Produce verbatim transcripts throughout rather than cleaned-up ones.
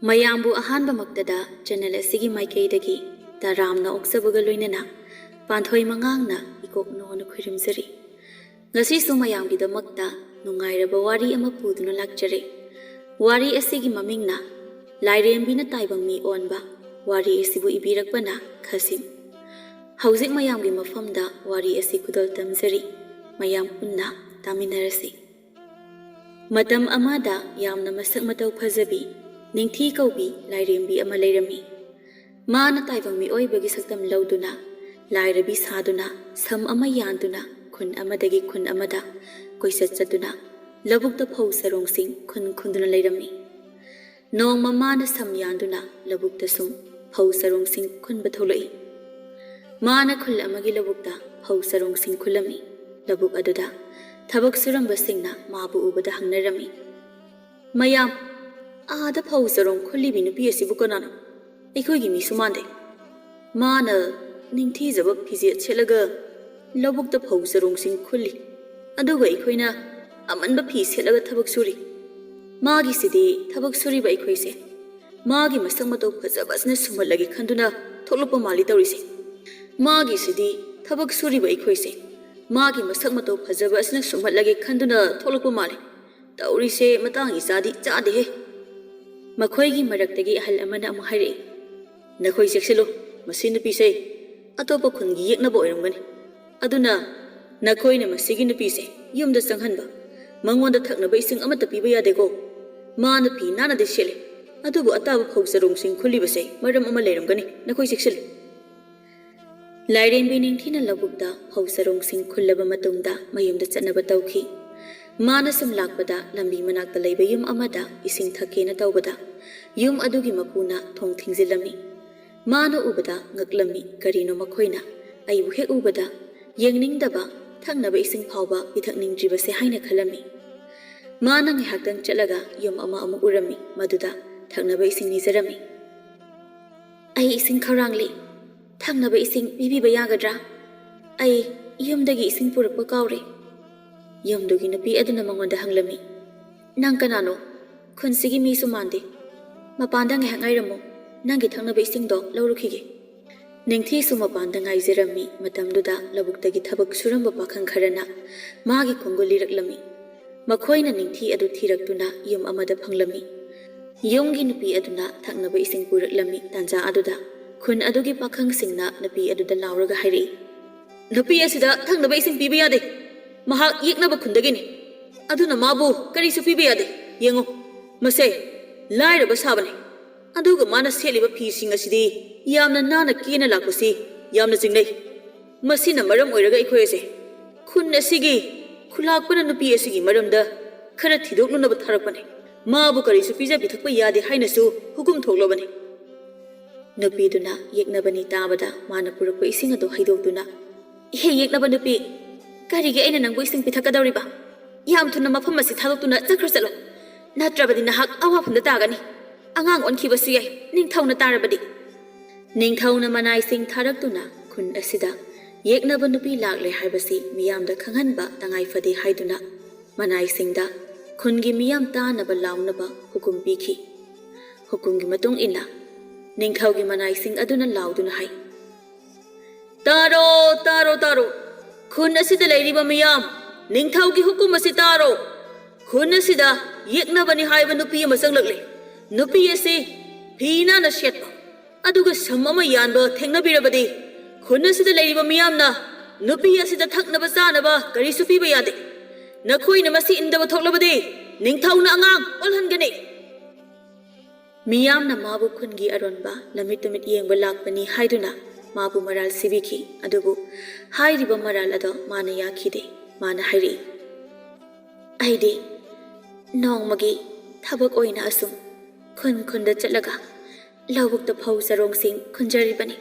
ꯃꯌꯥꯝꯕꯨ ꯑꯍꯥꯟꯕꯃꯛꯇꯗ ꯆꯦꯅꯦꯜ ꯑꯁꯤꯒꯤ ꯃꯥꯏꯀꯩꯗꯒꯤ ꯇꯔꯥꯝꯅ ꯑꯣꯛꯆꯕꯒ ꯂꯣꯏꯅꯅ ꯄꯥꯟꯊꯣꯏ ꯃꯉꯥꯡꯅ ꯏꯀꯣꯛ ꯅꯣꯟꯅ ꯈꯨꯔꯨꯝꯖꯔꯤ꯫ ꯉꯁꯤꯁꯨ ꯃꯌꯥꯝꯒꯤꯗꯃꯛꯇ ꯅꯨꯡꯉꯥꯏꯔꯕ ꯋꯥꯔꯤ ꯑꯃ ꯄꯨꯗꯨꯅ ꯂꯥꯛꯆꯔꯦ꯫ ꯋꯥꯔꯤ ꯑꯁꯤꯒꯤ ꯃꯃꯤꯡꯅ ꯂꯥꯏꯔꯦꯝꯕꯤꯅ ꯇꯥꯏꯕꯪ ꯃꯤ ꯑꯣꯟꯕ꯫ ꯋꯥꯔꯤ ꯑꯁꯤꯕꯨ ꯏꯕꯤꯔꯛꯄꯅ ꯈꯥꯁꯤꯝ꯫ ꯍꯧꯖꯤꯛ ꯃꯌꯥꯝꯒꯤ ꯃꯐꯝꯗ ꯋꯥꯔꯤ ꯑꯁꯤ ꯈꯨꯗꯣꯜ ꯇꯝꯖꯔꯤ꯫ ꯃꯌꯥꯝ ꯄꯨꯟꯅ ꯇꯥꯃꯤꯟꯅꯔꯁꯤ꯫ ꯃꯇꯝ ꯑꯃꯗ ꯌꯥꯝꯅ ꯃꯁꯛ ꯃꯇꯧ ꯐꯖꯕꯤ, ꯅꯤꯡꯊꯤ ꯀꯧꯕꯤ ꯂꯥꯏꯔꯦꯝꯕꯤ ꯑꯃ ꯂꯩꯔꯝꯃꯤ꯫ ꯃꯥꯅ ꯇꯥꯏꯕꯪ ꯃꯤꯑꯣꯏꯕꯒꯤ ꯁꯛꯇꯝ ꯂꯧꯗꯨꯅ, ꯂꯥꯏꯔꯕꯤ ꯁꯥꯗꯨꯅ, ꯁꯝ ꯑꯃ ꯌꯥꯟꯗꯨꯅ ꯈꯨꯟ ꯑꯃꯗꯒꯤ ꯈꯨꯟ ꯑꯃꯗ ꯀꯣꯏꯆꯠ ꯆꯠꯇꯨꯅ ꯂꯧꯕꯨꯛꯇ ꯐꯧ ꯆꯔꯣꯡꯁꯤꯡ ꯈꯨꯟ ꯈꯨꯟꯗꯨꯅ ꯂꯩꯔꯝꯃꯤ꯫ ꯅꯣꯡꯃ ꯃꯥꯅ ꯁꯝ ꯌꯥꯟꯗꯨꯅ ꯂꯧꯕꯨꯛꯇ ꯁꯨꯝ ꯐꯧ ꯆꯔꯣꯡꯁꯤꯡ ꯈꯨꯟꯕ ꯊꯣꯛꯂꯛꯏ꯫ ꯃꯥꯅ ꯈꯨꯜ ꯑꯃꯒꯤ ꯂꯧꯕꯨꯛꯇ ꯐꯧ ꯆꯔꯣꯡꯁꯤꯡ ꯈꯨꯜꯂꯝꯃꯤ꯫ ꯂꯧꯕꯨꯛ ꯑꯗꯨꯗ ꯊꯕꯛ ꯁꯨꯔꯝꯕꯁꯤꯡꯅ ꯃꯥꯕꯨ ꯎꯕꯗ ꯍꯪꯅꯔꯝꯃꯤ, "ꯃꯌꯥꯝ, ꯑꯥꯗ ꯐꯧ ꯆꯔꯣꯡ ꯈꯨꯜꯂꯤꯕꯤ ꯅꯨꯄꯤ ꯑꯁꯤꯕꯨ ꯀꯅꯥꯅꯣ? ꯑꯩꯈꯣꯏꯒꯤ ꯃꯤꯁꯨ ꯃꯥꯟꯗꯦ꯫ ꯃꯥꯅ ꯅꯤꯡꯊꯤꯖꯕ ꯐꯤꯖꯦꯠ ꯁꯦꯠꯂꯒ ꯂꯧꯕꯨꯛꯇ ꯐꯧ ꯆꯔꯣꯡꯁꯤꯡ ꯈꯨꯜꯂꯤ, ꯑꯗꯨꯒ ꯑꯩꯈꯣꯏꯅ ꯑꯃꯟꯕ ꯐꯤ ꯁꯦꯠꯂꯒ ꯊꯕꯛ ꯁꯨꯔꯤ꯫ ꯃꯥꯒꯤꯁꯤꯗꯤ ꯊꯕꯛ ꯁꯨꯔꯤꯕ ꯑꯩꯈꯣꯏꯁꯦ ꯃꯥꯒꯤ ꯃꯁꯛ ꯃꯇꯧ ꯐꯖꯕ ꯑꯁꯤꯅ ꯁꯨꯝꯍꯠꯂꯒꯦ ꯈꯟꯗꯨꯅ ꯊꯣꯛꯂꯛꯄ ꯃꯥꯜꯂꯤ ꯇꯧꯔꯤꯁꯦ꯫ ꯃꯥꯒꯤꯁꯤꯗꯤ ꯊꯕꯛ ꯁꯨꯔꯤꯕ ꯑꯩꯈꯣꯏꯁꯦ ꯃꯥꯒꯤ ꯃꯁꯛ ꯃꯇꯧ ꯐꯖꯕ ꯑꯁꯤꯅ ꯁꯨꯝꯍꯠꯂꯒꯦ ꯈꯟꯗꯨꯅ ꯊꯣꯛꯂꯛꯄ ꯃꯥꯜꯂꯤ꯫ ꯇꯧꯔꯤꯁꯦ ꯃꯇꯥꯡ ꯏꯆꯥꯗꯤ ꯆꯥꯗꯦꯍꯦ꯫" ꯃꯈꯣꯏꯒꯤ ꯃꯔꯛꯇꯒꯤ ꯑꯍꯜ ꯑꯃꯅ ꯑꯃꯨꯛ ꯍꯥꯏꯔꯛꯏ, "ꯅꯈꯣꯏ ꯆꯦꯛꯁꯤꯜꯂꯨ, ꯃꯁꯤ ꯅꯨꯄꯤꯁꯦ ꯑꯇꯣꯞꯄ ꯈꯨꯟꯒꯤ ꯌꯦꯛꯅꯕ ꯑꯣꯏꯔꯝꯒꯅꯤ꯫ ꯑꯗꯨꯅ ꯅꯈꯣꯏꯅ ꯃꯁꯤꯒꯤ ꯅꯨꯄꯤꯁꯦ ꯌꯨꯝꯗ ꯆꯪꯍꯟꯕ, ꯃꯉꯣꯟꯗ ꯊꯛꯅꯕ ꯏꯁꯤꯡ ꯑꯃꯠꯇ ꯄꯤꯕ ꯌꯥꯗꯦꯀꯣ꯫ ꯃꯥꯅ ꯐꯤ ꯅꯥꯟꯅꯗꯤ ꯁꯦꯠꯂꯤ, ꯑꯗꯨꯕꯨ ꯑꯇꯥꯕ ꯐꯧ ꯆꯔꯣꯡꯁꯤꯡ ꯈꯨꯜꯂꯤꯕꯁꯦ ꯃꯔꯝ ꯑꯃ ꯂꯩꯔꯝꯒꯅꯤ, ꯅꯈꯣꯏ ꯆꯦꯛꯁꯤꯜꯂꯨ꯫" ꯂꯥꯏꯔꯦꯝꯕꯤ ꯅꯤꯡꯊꯤꯅ ꯂꯧꯕꯨꯛꯇ ꯐꯧ ꯆꯔꯣꯡꯁꯤꯡ ꯈꯨꯜꯂꯕ ꯃꯇꯨꯡꯗ ꯃꯌꯨꯝꯗ ꯆꯠꯅꯕ ꯇꯧꯈꯤ꯫ ꯃꯥꯅ ꯁꯨꯝ ꯂꯥꯛꯄꯗ ꯂꯝꯕꯤ ꯃꯅꯥꯛꯇ ꯂꯩꯕ ꯌꯨꯝ ꯑꯃꯗ ꯏꯁꯤꯡ ꯊꯛꯀꯦꯅ ꯇꯧꯕꯗ ꯌꯨꯝ ꯑꯗꯨꯒꯤ ꯃꯄꯨꯅ ꯊꯣꯡ ꯊꯤꯡꯖꯤꯜꯂꯝꯃꯤ꯫ ꯃꯥꯅ ꯎꯕꯗ ꯉꯛꯂꯝꯃꯤ, ꯀꯔꯤꯅꯣ ꯃꯈꯣꯏꯅ ꯑꯩꯕꯨ ꯍꯦꯛ ꯎꯕꯗ ꯌꯦꯡꯅꯤꯡꯗꯕ, ꯊꯛꯅꯕ ꯏꯁꯤꯡ ꯐꯥꯎꯕ ꯄꯤꯊꯛꯅꯤꯡꯗ꯭ꯔꯤꯕꯁꯦ ꯍꯥꯏꯅ ꯈꯜꯂꯝꯃꯤ꯫ ꯃꯥꯅ ꯉꯥꯏꯍꯥꯛꯇꯪ ꯆꯠꯂꯒ ꯌꯨꯝ ꯑꯃ ꯑꯃꯨꯛ ꯎꯔꯝꯃꯤ, ꯃꯗꯨꯗ ꯊꯛꯅꯕ ꯏꯁꯤꯡ ꯅꯤꯖꯔꯝꯃꯤ꯫ "ꯑꯩ ꯏꯁꯤꯡ ꯈꯧꯔꯥꯡꯂꯤ, ꯊꯛꯅꯕ ꯏꯁꯤꯡ ꯄꯤꯕꯤꯕ ꯌꯥꯒꯗ꯭ꯔꯥ? ꯑꯩ ꯌꯨꯝꯗꯒꯤ ꯏꯁꯤꯡ ꯄꯨꯔꯛꯄ ꯀꯥꯎꯔꯦ꯫" ꯌꯨꯝꯗꯨꯒꯤ ꯅꯨꯄꯤ ꯑꯗꯨꯅ ꯃꯉꯣꯟꯗ ꯍꯪꯂꯝꯃꯤ, "ꯅꯪ ꯀꯅꯥꯅꯣ? ꯈꯨꯟꯁꯤꯒꯤ ꯃꯤꯁꯨ ꯃꯥꯟꯗꯦ꯫" "ꯃꯄꯥꯟꯗ ꯉꯥꯏꯍꯥꯛ ꯉꯥꯏꯔꯝꯃꯨ, ꯅꯪꯒꯤ ꯊꯛꯅꯕ ꯏꯁꯤꯡꯗꯣ ꯂꯧꯔꯨꯈꯤꯒꯦ꯫" ꯅꯤꯡꯊꯤꯁꯨ ꯃꯄꯥꯟꯗ ꯉꯥꯏꯖꯔꯝꯃꯤ꯫ ꯃꯇꯝꯗꯨꯗ ꯂꯧꯕꯨꯛꯇꯒꯤ ꯊꯕꯛ ꯁꯨꯔꯝꯕ ꯄꯥꯈꯪ ꯈꯔꯅ ꯃꯥꯒꯤ ꯈꯣꯡꯒꯨꯜ ꯂꯤꯔꯛꯂꯝꯃꯤ꯫ ꯃꯈꯣꯏꯅ ꯅꯤꯡꯊꯤ ꯑꯗꯨ ꯊꯤꯔꯛꯇꯨꯅ ꯌꯨꯝ ꯑꯃꯗ ꯐꯪꯂꯝꯃꯤ꯫ ꯌꯨꯝꯒꯤ ꯅꯨꯄꯤ ꯑꯗꯨꯅ ꯊꯛꯅꯕ ꯏꯁꯤꯡ ꯄꯨꯔꯛꯂꯝꯃꯤ꯫ ꯇꯥꯟꯖꯥ ꯑꯗꯨꯗ ꯈꯨꯟ ꯑꯗꯨꯒꯤ ꯄꯥꯈꯪꯁꯤꯡꯅ ꯅꯨꯄꯤ ꯑꯗꯨꯗ ꯂꯥꯎꯔꯒ ꯍꯥꯏꯔꯛꯏ, "ꯅꯨꯄꯤ ꯑꯁꯤꯗ ꯊꯛꯅꯕ ꯏꯁꯤꯡ ꯄꯤꯕ ꯌꯥꯗꯦ꯫ ꯃꯍꯥꯛ ꯌꯦꯛꯅꯕ ꯈꯨꯟꯗꯒꯤꯅꯤ꯫ ꯑꯗꯨꯅ ꯃꯥꯕꯨ ꯀꯔꯤꯁꯨ ꯄꯤꯕ ꯌꯥꯗꯦ꯫ ꯌꯦꯡꯉꯨ, ꯃꯁꯦ ꯂꯥꯏꯔꯕ ꯁꯥꯕꯅꯤ꯫ ꯑꯗꯨꯒ ꯃꯥꯅ ꯁꯦꯠꯂꯤꯕ ꯐꯤꯁꯤꯡ ꯑꯁꯤꯗꯤ ꯌꯥꯝꯅ ꯅꯥꯟꯅ ꯀꯦꯅ ꯂꯥꯛꯄꯁꯤ ꯌꯥꯝꯅ ꯆꯤꯡꯅꯩ꯫ ꯃꯁꯤꯅ ꯃꯔꯝ ꯑꯣꯏꯔꯒ ꯑꯩꯈꯣꯏ ꯑꯁꯦ ꯈꯨꯟ ꯑꯁꯤꯒꯤ ꯈꯨꯂꯥꯛꯄꯅ ꯅꯨꯄꯤ ꯑꯁꯤꯒꯤ ꯃꯔꯝꯗ ꯈꯔ ꯊꯤꯗꯣꯛꯅꯅꯕ ꯊꯥꯔꯛꯄꯅꯤ꯫ ꯃꯥꯕꯨ ꯀꯔꯤꯁꯨ ꯄꯤꯖ ꯄꯤꯊꯛꯄ ꯌꯥꯗꯦ ꯍꯥꯏꯅꯁꯨ ꯍꯨꯀꯨꯝ ꯊꯣꯛꯂꯕꯅꯤ꯫" ꯅꯨꯄꯤꯗꯨꯅ ꯌꯦꯛꯅꯕꯅꯤ ꯇꯥꯕꯗ ꯃꯥꯅ ꯄꯨꯔꯛꯄ ꯏꯁꯤꯡ ꯑꯗꯨ ꯍꯩꯗꯣꯛꯇꯨꯅ, "ꯏꯍꯦ ꯌꯦꯛꯅꯕ ꯅꯨꯄꯤ, ꯀꯔꯤꯒꯤ ꯑꯩꯅ ꯅꯪꯕꯨ ꯏꯁꯤꯡ ꯄꯤꯊꯛꯀꯗꯧꯔꯤꯕ? ꯌꯥꯝ ꯊꯨꯅ ꯃꯐꯝ ꯑꯁꯤ ꯊꯥꯗꯣꯛꯇꯨꯅ ꯆꯠꯈ꯭ꯔ ꯆꯠꯂꯣ, ꯅꯠꯇ꯭ꯔꯕꯗꯤ ꯅꯍꯥꯛ ꯑꯋꯥꯐꯝꯗ ꯇꯥꯒꯅꯤ꯫ ꯑꯉꯥꯡ ꯑꯣꯟꯈꯤꯕꯁꯨ ꯌꯥꯏ, ꯅꯤꯡꯊꯧꯅ ꯇꯥꯔꯕꯗꯤ꯫" ꯅꯤꯡꯊꯧꯅ ꯃꯅꯥꯏꯁꯤꯡ ꯊꯥꯔꯛꯇꯨꯅ ꯈꯨꯟ ꯑꯁꯤꯗ ꯌꯦꯛꯅꯕ ꯅꯨꯄꯤ ꯂꯥꯛꯂꯦ ꯍꯥꯏꯕꯁꯤ ꯃꯤꯌꯥꯝꯗ ꯈꯪꯍꯟꯕ ꯇꯉꯥꯏ ꯐꯗꯦ ꯍꯥꯏꯗꯨꯅ ꯃꯅꯥꯏꯁꯤꯡꯗ ꯈꯨꯟꯒꯤ ꯃꯤꯌꯥꯝ ꯇꯥꯅꯕ ꯂꯥꯎꯅꯕ ꯍꯨꯀꯨꯝ ꯄꯤꯈꯤ꯫ ꯍꯨꯀꯨꯝꯒꯤ ꯃꯇꯨꯡ ꯏꯟꯅ ꯅꯤꯡꯊꯧꯒꯤ ꯃꯅꯥꯏꯁꯤꯡ ꯑꯗꯨꯅ ꯂꯥꯎꯗꯨꯅ ꯍꯥꯏ, "ꯇꯥꯔꯣ, ꯇꯥꯔꯣ, ꯇꯥꯔꯣ꯫ ꯈꯨꯟ ꯑꯁꯤꯗ ꯂꯩꯔꯤꯕ ꯃꯤꯌꯥꯝ, ꯅꯤꯡꯊꯧꯒꯤ ꯍꯨꯀꯨꯝ ꯑꯁꯤ ꯇꯥꯔꯣ꯫ ꯈꯨꯟ ꯑꯁꯤꯗ ꯌꯦꯛꯅꯕꯅꯤ ꯍꯥꯏꯕ ꯅꯨꯄꯤ ꯑꯃ ꯆꯪꯂꯛꯂꯦ꯫ ꯅꯨꯄꯤ ꯑꯁꯤ ꯐꯤ ꯅꯥꯟꯅ ꯁꯦꯠꯄ, ꯑꯗꯨꯒ ꯁꯝ ꯑꯃ ꯌꯥꯟꯕ ꯊꯦꯡꯅꯕꯤꯔꯕꯗꯤ, ꯈꯨꯟ ꯑꯁꯤꯗ ꯂꯩꯔꯤꯕ ꯃꯤꯌꯥꯝꯅ ꯅꯨꯄꯤ ꯑꯁꯤꯗ ꯊꯛꯅꯕ ꯆꯥꯅꯕ ꯀꯔꯤꯁꯨ ꯄꯤꯕ ꯌꯥꯗꯦ꯫ ꯅꯈꯣꯏꯅ ꯃꯁꯤ ꯏꯟꯗꯕ ꯊꯣꯛꯂꯕꯗꯤ, ꯅꯤꯡꯊꯧꯅ ꯑꯉꯥꯡ ꯑꯣꯜꯍꯟꯒꯅꯤ꯫" ꯃꯤꯌꯥꯝꯅ ꯃꯥꯕꯨ ꯈꯨꯟꯒꯤ ꯑꯔꯣꯟꯕ ꯂꯝꯃꯤꯠ ꯇꯨꯃꯤꯠ ꯌꯦꯡꯕ ꯂꯥꯛꯄꯅꯤ ꯍꯥꯏꯗꯨꯅ ꯃꯥꯕꯨ ꯃꯔꯥꯜ ꯁꯤꯕꯤꯈꯤ꯫ ꯑꯗꯨꯕꯨ ꯍꯥꯏꯔꯤꯕ ꯃꯔꯥꯜ ꯑꯗꯣ ꯃꯥꯅ ꯌꯥꯈꯤꯗꯦ꯫ ꯃꯥꯅ ꯍꯥꯏꯔꯛꯏ, "ꯑꯩꯗꯤ ꯅꯣꯡꯃꯒꯤ ꯊꯕꯛ ꯑꯣꯏꯅ ꯑꯁꯨꯝ ꯈꯨꯟ ꯈꯨꯟꯗ ꯆꯠꯂꯒ ꯂꯧꯕꯨꯛꯇ ꯐꯧ ꯆꯔꯣꯡꯁꯤꯡ ꯈꯨꯟꯖꯔꯤꯕꯅꯤ꯫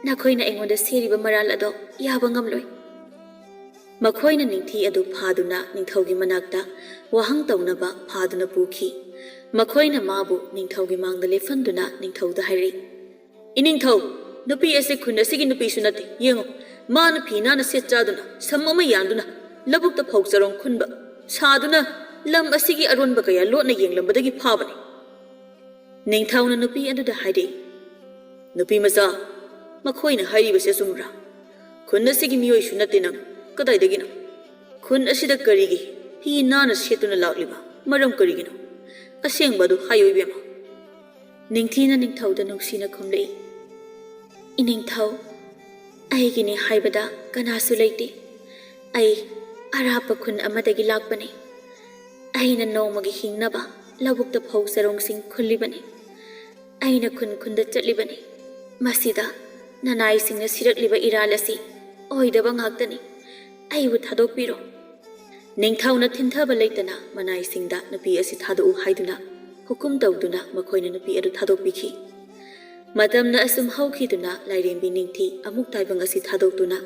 ꯅꯈꯣꯏꯅ ꯑꯩꯉꯣꯟꯗ ꯁꯤꯔꯤꯕ ꯃꯔꯥꯜ ꯑꯗꯣ ꯌꯥꯕ ꯉꯝꯂꯣꯏ꯫" ꯃꯈꯣꯏꯅ ꯅꯤꯡꯊꯤ ꯑꯗꯨ ꯐꯥꯗꯨꯅ ꯅꯤꯡꯊꯧꯒꯤ ꯃꯅꯥꯛꯇ ꯋꯥꯍꯪ ꯇꯧꯅꯕ ꯐꯥꯗꯨꯅ ꯄꯨꯈꯤ꯫ ꯃꯈꯣꯏꯅ ꯃꯥꯕꯨ ꯅꯤꯡꯊꯧꯒꯤ ꯃꯥꯡꯗ ꯂꯦꯞꯍꯟꯗꯨꯅ ꯅꯤꯡꯊꯧꯗ ꯍꯥꯏꯔꯛꯏ, "ꯏꯅꯤꯡꯊꯧ, ꯅꯨꯄꯤ ꯑꯁꯤ ꯈꯨꯟ ꯑꯁꯤꯒꯤ ꯅꯨꯄꯤꯁꯨ ꯅꯠꯇꯦ꯫ ꯌꯦꯡꯉꯨ, ꯃꯥꯅ ꯐꯤ ꯅꯥꯟꯅ ꯁꯦꯠ ꯆꯥꯗꯨꯅ, ꯁꯝ ꯑꯃ ꯌꯥꯟꯗꯨꯅ, ꯂꯧꯕꯨꯛꯇ ꯐꯧ ꯆꯔꯣꯡ ꯈꯨꯟꯕ ꯁꯥꯗꯨꯅ ꯂꯝ ꯑꯁꯤꯒꯤ ꯑꯔꯣꯟꯕ ꯀꯌꯥ ꯂꯣꯠꯅ ꯌꯦꯡꯂꯝꯕꯗꯒꯤ ꯐꯥꯕꯅꯤ꯫" ꯅꯤꯡꯊꯧꯅ ꯅꯨꯄꯤ ꯑꯗꯨꯗ ꯍꯥꯏꯔꯛꯏ, "ꯅꯨꯄꯤ ꯃꯆꯥ, ꯃꯈꯣꯏꯅ ꯍꯥꯏꯔꯤꯕꯁꯤ ꯑꯆꯨꯝꯕ꯭ꯔꯥ? ꯈꯨꯟ ꯑꯁꯤꯒꯤ ꯃꯤꯑꯣꯏꯁꯨ ꯅꯠꯇꯦ ꯅꯪ, ꯀꯗꯥꯏꯗꯒꯤꯅꯣ? ꯈꯨꯟ ꯑꯁꯤꯗ ꯀꯔꯤꯒꯤ ꯐꯤ ꯅꯥꯟꯅ ꯁꯦꯠꯇꯨꯅ ꯂꯥꯛꯂꯤꯕ? ꯃꯔꯝ ꯀꯔꯤꯒꯤꯅꯣ? ꯑꯁꯦꯡꯕ ꯑꯗꯨ ꯍꯥꯏꯌꯨ ꯏꯕꯦꯝꯃ꯫" ꯅꯤꯡꯊꯤꯅ ꯅꯤꯡꯊꯧꯗ ꯅꯨꯡꯁꯤꯅ ꯈꯨꯝꯂꯛꯏ, "ꯏꯅꯤꯡꯊꯧ, ꯑꯩꯒꯤꯅꯤ ꯍꯥꯏꯕꯗ ꯀꯅꯥꯁꯨ ꯂꯩꯇꯦ꯫ ꯑꯩ ꯑꯔꯥꯞꯄ ꯈꯨꯟ ꯑꯃꯗꯒꯤ ꯂꯥꯛꯄꯅꯤ꯫ ꯑꯩꯅ ꯅꯣꯡꯃꯒꯤ ꯍꯤꯡꯅꯕ ꯂꯧꯕꯨꯛꯇ ꯐꯧ ꯆꯔꯣꯡꯁꯤꯡ ꯈꯨꯜꯂꯤꯕꯅꯤ꯫ ꯑꯩꯅ ꯈꯨꯟ ꯈꯨꯟꯗ ꯆꯠꯂꯤꯕꯅꯤ꯫ ꯃꯁꯤꯗ ꯅꯅꯥꯏꯁꯤꯡꯅ ꯁꯤꯔꯛꯂꯤꯕ ꯏꯔꯥꯜ ꯑꯁꯤ ꯑꯣꯏꯗꯕ ꯉꯥꯛꯇꯅꯤ꯫ ꯑꯩꯕꯨ ꯊꯥꯗꯣꯛꯄꯤꯔꯣ꯫" ꯅꯤꯡꯊꯧꯅ ꯊꯤꯟꯊꯕ ꯂꯩꯇꯅ ꯃꯅꯥꯏꯁꯤꯡꯗ ꯅꯨꯄꯤ ꯑꯁꯤ ꯊꯥꯗꯣꯛꯎ ꯍꯥꯏꯗꯨꯅ ꯍꯨꯀꯨꯝ ꯇꯧꯗꯨꯅ ꯃꯈꯣꯏꯅ ꯅꯨꯄꯤ ꯑꯗꯨ ꯊꯥꯗꯣꯛꯄꯤꯈꯤ꯫ ꯃꯇꯝꯅ ꯑꯁꯨꯝ ꯍꯧꯈꯤꯗꯨꯅ ꯂꯥꯏꯔꯦꯝꯕꯤ ꯅꯤꯡꯊꯤ ꯑꯃꯨꯛ ꯇꯥꯏꯕꯪ ꯑꯁꯤ ꯊꯥꯗꯣꯛꯇꯨꯅ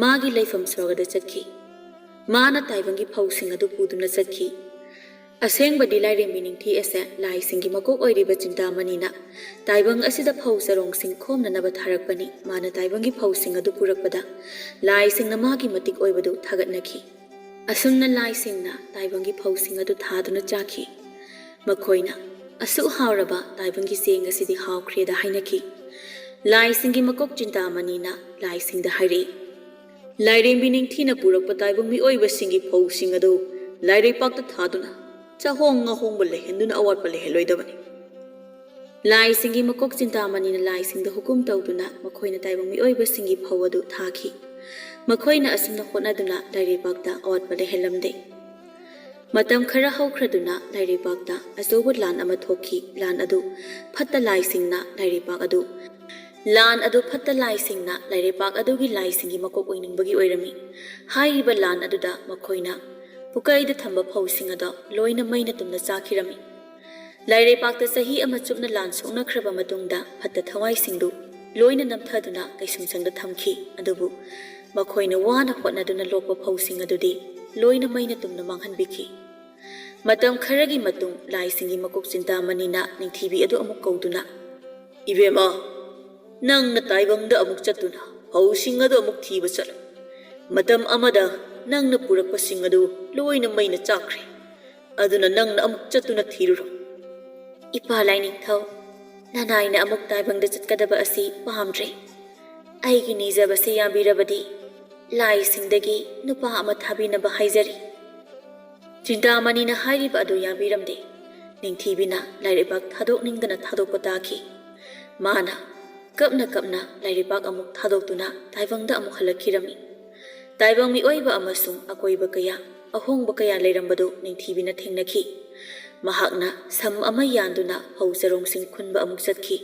ꯃꯥꯒꯤ ꯂꯩꯐꯝ ꯁ꯭ꯋꯔꯒꯗ ꯆꯠꯈꯤ꯫ ꯃꯥꯅ ꯇꯥꯏꯕꯪꯒꯤ ꯐꯧꯁꯤꯡ ꯑꯗꯨ ꯄꯨꯗꯨꯅ ꯆꯠꯈꯤ꯫ ꯑꯁꯦꯡꯕꯗꯤ ꯂꯥꯏꯔꯦꯝꯕꯤ ꯅꯤꯡꯊꯤ ꯑꯁꯦ ꯂꯥꯏꯁꯤꯡꯒꯤ ꯃꯀꯣꯛ ꯑꯣꯏꯔꯤꯕ ꯆꯤꯟꯇꯥꯃꯅꯤꯅ ꯇꯥꯏꯕꯪ ꯑꯁꯤꯗ ꯐꯧ ꯆꯔꯣꯡꯁꯤꯡ ꯈꯣꯝꯅꯅꯕ ꯊꯥꯔꯛꯄꯅꯤ꯫ ꯃꯥꯅ ꯇꯥꯏꯕꯪꯒꯤ ꯐꯧꯁꯤꯡ ꯑꯗꯨ ꯄꯨꯔꯛꯄꯗ ꯂꯥꯏꯁꯤꯡꯅ ꯃꯥꯒꯤ ꯃꯇꯤꯛ ꯑꯣꯏꯕꯗꯨ ꯊꯥꯒꯠꯅꯈꯤ꯫ ꯑꯁꯨꯝꯅ ꯂꯥꯏꯁꯤꯡꯅ ꯇꯥꯏꯕꯪꯒꯤ ꯐꯧꯁꯤꯡ ꯑꯗꯨ ꯊꯥꯗꯨꯅ ꯆꯥꯈꯤ꯫ ꯃꯈꯣꯏꯅ, "ꯑꯁꯨꯛ ꯍꯥꯎꯔꯕ ꯇꯥꯏꯕꯪꯒꯤ ꯆꯦꯡ ꯑꯁꯤꯗꯤ ꯍꯥꯎꯈ꯭ꯔꯦꯗ" ꯍꯥꯏꯅꯈꯤ꯫ ꯂꯥꯏꯁꯤꯡꯒꯤ ꯃꯀꯣꯛ ꯆꯤꯟꯇꯥꯃꯅꯤꯅ ꯂꯥꯏꯁꯤꯡꯗ ꯍꯥꯏꯔꯛꯏ, "ꯂꯥꯏꯔꯦꯝꯕꯤ ꯅꯤꯡꯊꯤꯅ ꯄꯨꯔꯛꯄ ꯇꯥꯏꯕꯪ ꯃꯤꯑꯣꯏꯕꯁꯤꯡꯒꯤ ꯐꯧꯁꯤꯡ ꯑꯗꯨ ꯂꯥꯏꯔꯩꯄꯥꯛꯇ ꯊꯥꯗꯨꯅ ꯆꯥꯍꯣꯡ ꯉꯥꯍꯣꯡꯕ ꯂꯩꯍꯟꯗꯨꯅ ꯑꯋꯥꯠꯄ ꯂꯩꯍꯜꯂꯣꯏꯗꯕꯅꯤ꯫" ꯂꯥꯏꯁꯤꯡꯒꯤ ꯃꯀꯣꯛ ꯆꯤꯟꯇꯥꯃꯅꯤꯅ ꯂꯥꯏꯁꯤꯡꯗ ꯍꯨꯀꯨꯝ ꯇꯧꯗꯨꯅ ꯃꯈꯣꯏꯅ ꯇꯥꯏꯕꯪ ꯃꯤꯑꯣꯏꯕꯁꯤꯡꯒꯤ ꯐꯧ ꯑꯗꯨ ꯊꯥꯈꯤ꯫ ꯃꯈꯣꯏꯅ ꯑꯁꯨꯝꯅ ꯍꯣꯠꯅꯗꯨꯅ ꯂꯥꯏꯔꯩꯄꯥꯛꯇ ꯑꯋꯥꯠꯄ ꯂꯩꯍꯜꯂꯝꯗꯦ꯫ ꯃꯇꯝ ꯈꯔ ꯍꯧꯈ꯭ꯔꯗꯨꯅ ꯂꯥꯏꯔꯩꯄꯥꯛꯇ ꯑꯆꯧꯕ ꯂꯥꯟ ꯑꯃ ꯊꯣꯛꯈꯤ꯫ ꯂꯥꯟ ꯑꯗꯨ ꯐꯠꯇ ꯂꯥꯏꯁꯤꯡꯅ ꯂꯥꯏꯔꯩꯄꯥꯛ ꯑꯗꯨ, ꯂꯥꯟ ꯑꯗꯨ ꯐꯠꯇ ꯂꯥꯏꯁꯤꯡꯅ ꯂꯥꯏꯔꯩꯄꯥꯛ ꯑꯗꯨꯒꯤ ꯂꯥꯏꯁꯤꯡꯒꯤ ꯃꯀꯣꯛ ꯑꯣꯏꯅꯤꯡꯕꯒꯤ ꯑꯣꯏꯔꯝꯃꯤ꯫ ꯍꯥꯏꯔꯤꯕ ꯂꯥꯟ ꯑꯗꯨꯗ ꯃꯈꯣꯏꯅ ꯄꯨꯀꯩꯗ ꯊꯝꯕ ꯐꯧꯁꯤꯡ ꯑꯗꯣ ꯂꯣꯏꯅ ꯃꯩꯅ ꯇꯨꯝꯅ ꯆꯥꯈꯤꯔꯝꯃꯤ꯫ ꯂꯥꯏꯔꯩꯄꯥꯛꯇ ꯆꯍꯤ ꯑꯃ ꯆꯨꯞꯅ ꯂꯥꯟ ꯁꯣꯛꯅꯈ꯭ꯔꯕ ꯃꯇꯨꯡꯗ ꯐꯠꯇ ꯊꯋꯥꯏꯁꯤꯡꯗꯨ ꯂꯣꯏꯅ ꯅꯝꯊꯗꯨꯅ ꯀꯩꯁꯨꯝꯁꯪꯗ ꯊꯝꯈꯤ꯫ ꯑꯗꯨꯕꯨ ꯃꯈꯣꯏꯅ ꯋꯥꯅ ꯍꯣꯠꯅꯗꯨꯅ ꯂꯣꯛꯄ ꯐꯧꯁꯤꯡ ꯑꯗꯨꯗꯤ ꯂꯣꯏꯅ ꯃꯩꯅ ꯇꯨꯝꯅ ꯃꯥꯡꯍꯟꯕꯤꯈꯤ꯫ ꯃꯇꯝ ꯈꯔꯒꯤ ꯃꯇꯨꯡ ꯂꯥꯏꯁꯤꯡꯒꯤ ꯃꯀꯣꯛ ꯆꯤꯟꯇꯥꯃꯅꯤꯅ ꯅꯤꯡꯊꯤꯕꯤ ꯑꯗꯨ ꯑꯃꯨꯛ ꯀꯧꯗꯨꯅ, "ꯏꯕꯦꯝꯃ, ꯅꯪꯅ ꯇꯥꯏꯕꯪꯗ ꯑꯃꯨꯛ ꯆꯠꯇꯨꯅ ꯐꯧꯁꯤꯡ ꯑꯗꯨ ꯑꯃꯨꯛ ꯊꯤꯕ ꯆꯠꯂꯨ꯫ ꯃꯇꯝ ꯑꯃꯗ ꯅꯪꯅ ꯄꯨꯔꯛꯄꯁꯤꯡ ꯑꯗꯨ ꯂꯣꯏꯅ ꯃꯩꯅ ꯆꯥꯛꯈ꯭ꯔꯦ꯫ ꯑꯗꯨꯅ ꯅꯪꯅ ꯑꯃꯨꯛ ꯆꯠꯇꯨꯅ ꯊꯤꯔꯨꯔꯣ꯫" "ꯏꯄꯥ ꯂꯥꯏꯅꯤꯡꯊꯧ, ꯅꯅꯥꯏꯅ ꯑꯃꯨꯛ ꯇꯥꯏꯕꯪꯗ ꯆꯠꯀꯗꯕ ꯑꯁꯤ ꯄꯥꯝꯗ꯭ꯔꯦ꯫ ꯑꯩꯒꯤ ꯅꯤꯖꯕꯁꯤ ꯌꯥꯕꯤꯔꯕꯗꯤ ꯂꯥꯏꯁꯤꯡꯗꯒꯤ ꯅꯨꯄꯥ ꯑꯃ ꯊꯥꯕꯤꯅꯕ ꯍꯥꯏꯖꯔꯤ"꯫ ꯆꯤꯟꯇꯥꯃꯅꯤꯅ ꯍꯥꯏꯔꯤꯕ ꯑꯗꯨ ꯌꯥꯕꯤꯔꯝꯗꯦ꯫ ꯅꯤꯡꯊꯤꯕꯤꯅ ꯂꯥꯏꯔꯩꯕꯥꯛ ꯊꯥꯗꯣꯛꯅꯤꯡꯗꯅ ꯊꯥꯗꯣꯛꯄ ꯇꯥꯈꯤ꯫ ꯃꯥꯅ ꯀꯞꯅ ꯀꯞꯅ ꯂꯥꯏꯔꯩꯕꯥꯛ ꯑꯃꯨꯛ ꯊꯥꯗꯣꯛꯇꯨꯅ ꯇꯥꯏꯕꯪꯗ ꯑꯃꯨꯛ ꯍꯜꯂꯛꯈꯤꯔꯝꯃꯤ꯫ ꯇꯥꯏꯕꯪ ꯃꯤꯑꯣꯏꯕ ꯑꯃꯁꯨꯡ ꯑꯀꯣꯏꯕ ꯀꯌꯥ, ꯑꯍꯣꯡꯕ ꯀꯌꯥ ꯂꯩꯔꯝꯕꯗꯨ ꯅꯤꯡꯊꯤꯕꯤꯅ ꯊꯦꯡꯅꯈꯤ꯫ ꯃꯍꯥꯛꯅ ꯁꯝ ꯑꯃ ꯌꯥꯟꯗꯨꯅ ꯐꯧ ꯆꯔꯣꯡꯁꯤꯡ ꯈꯨꯟꯕ ꯑꯃꯨꯛ ꯆꯠꯈꯤ꯫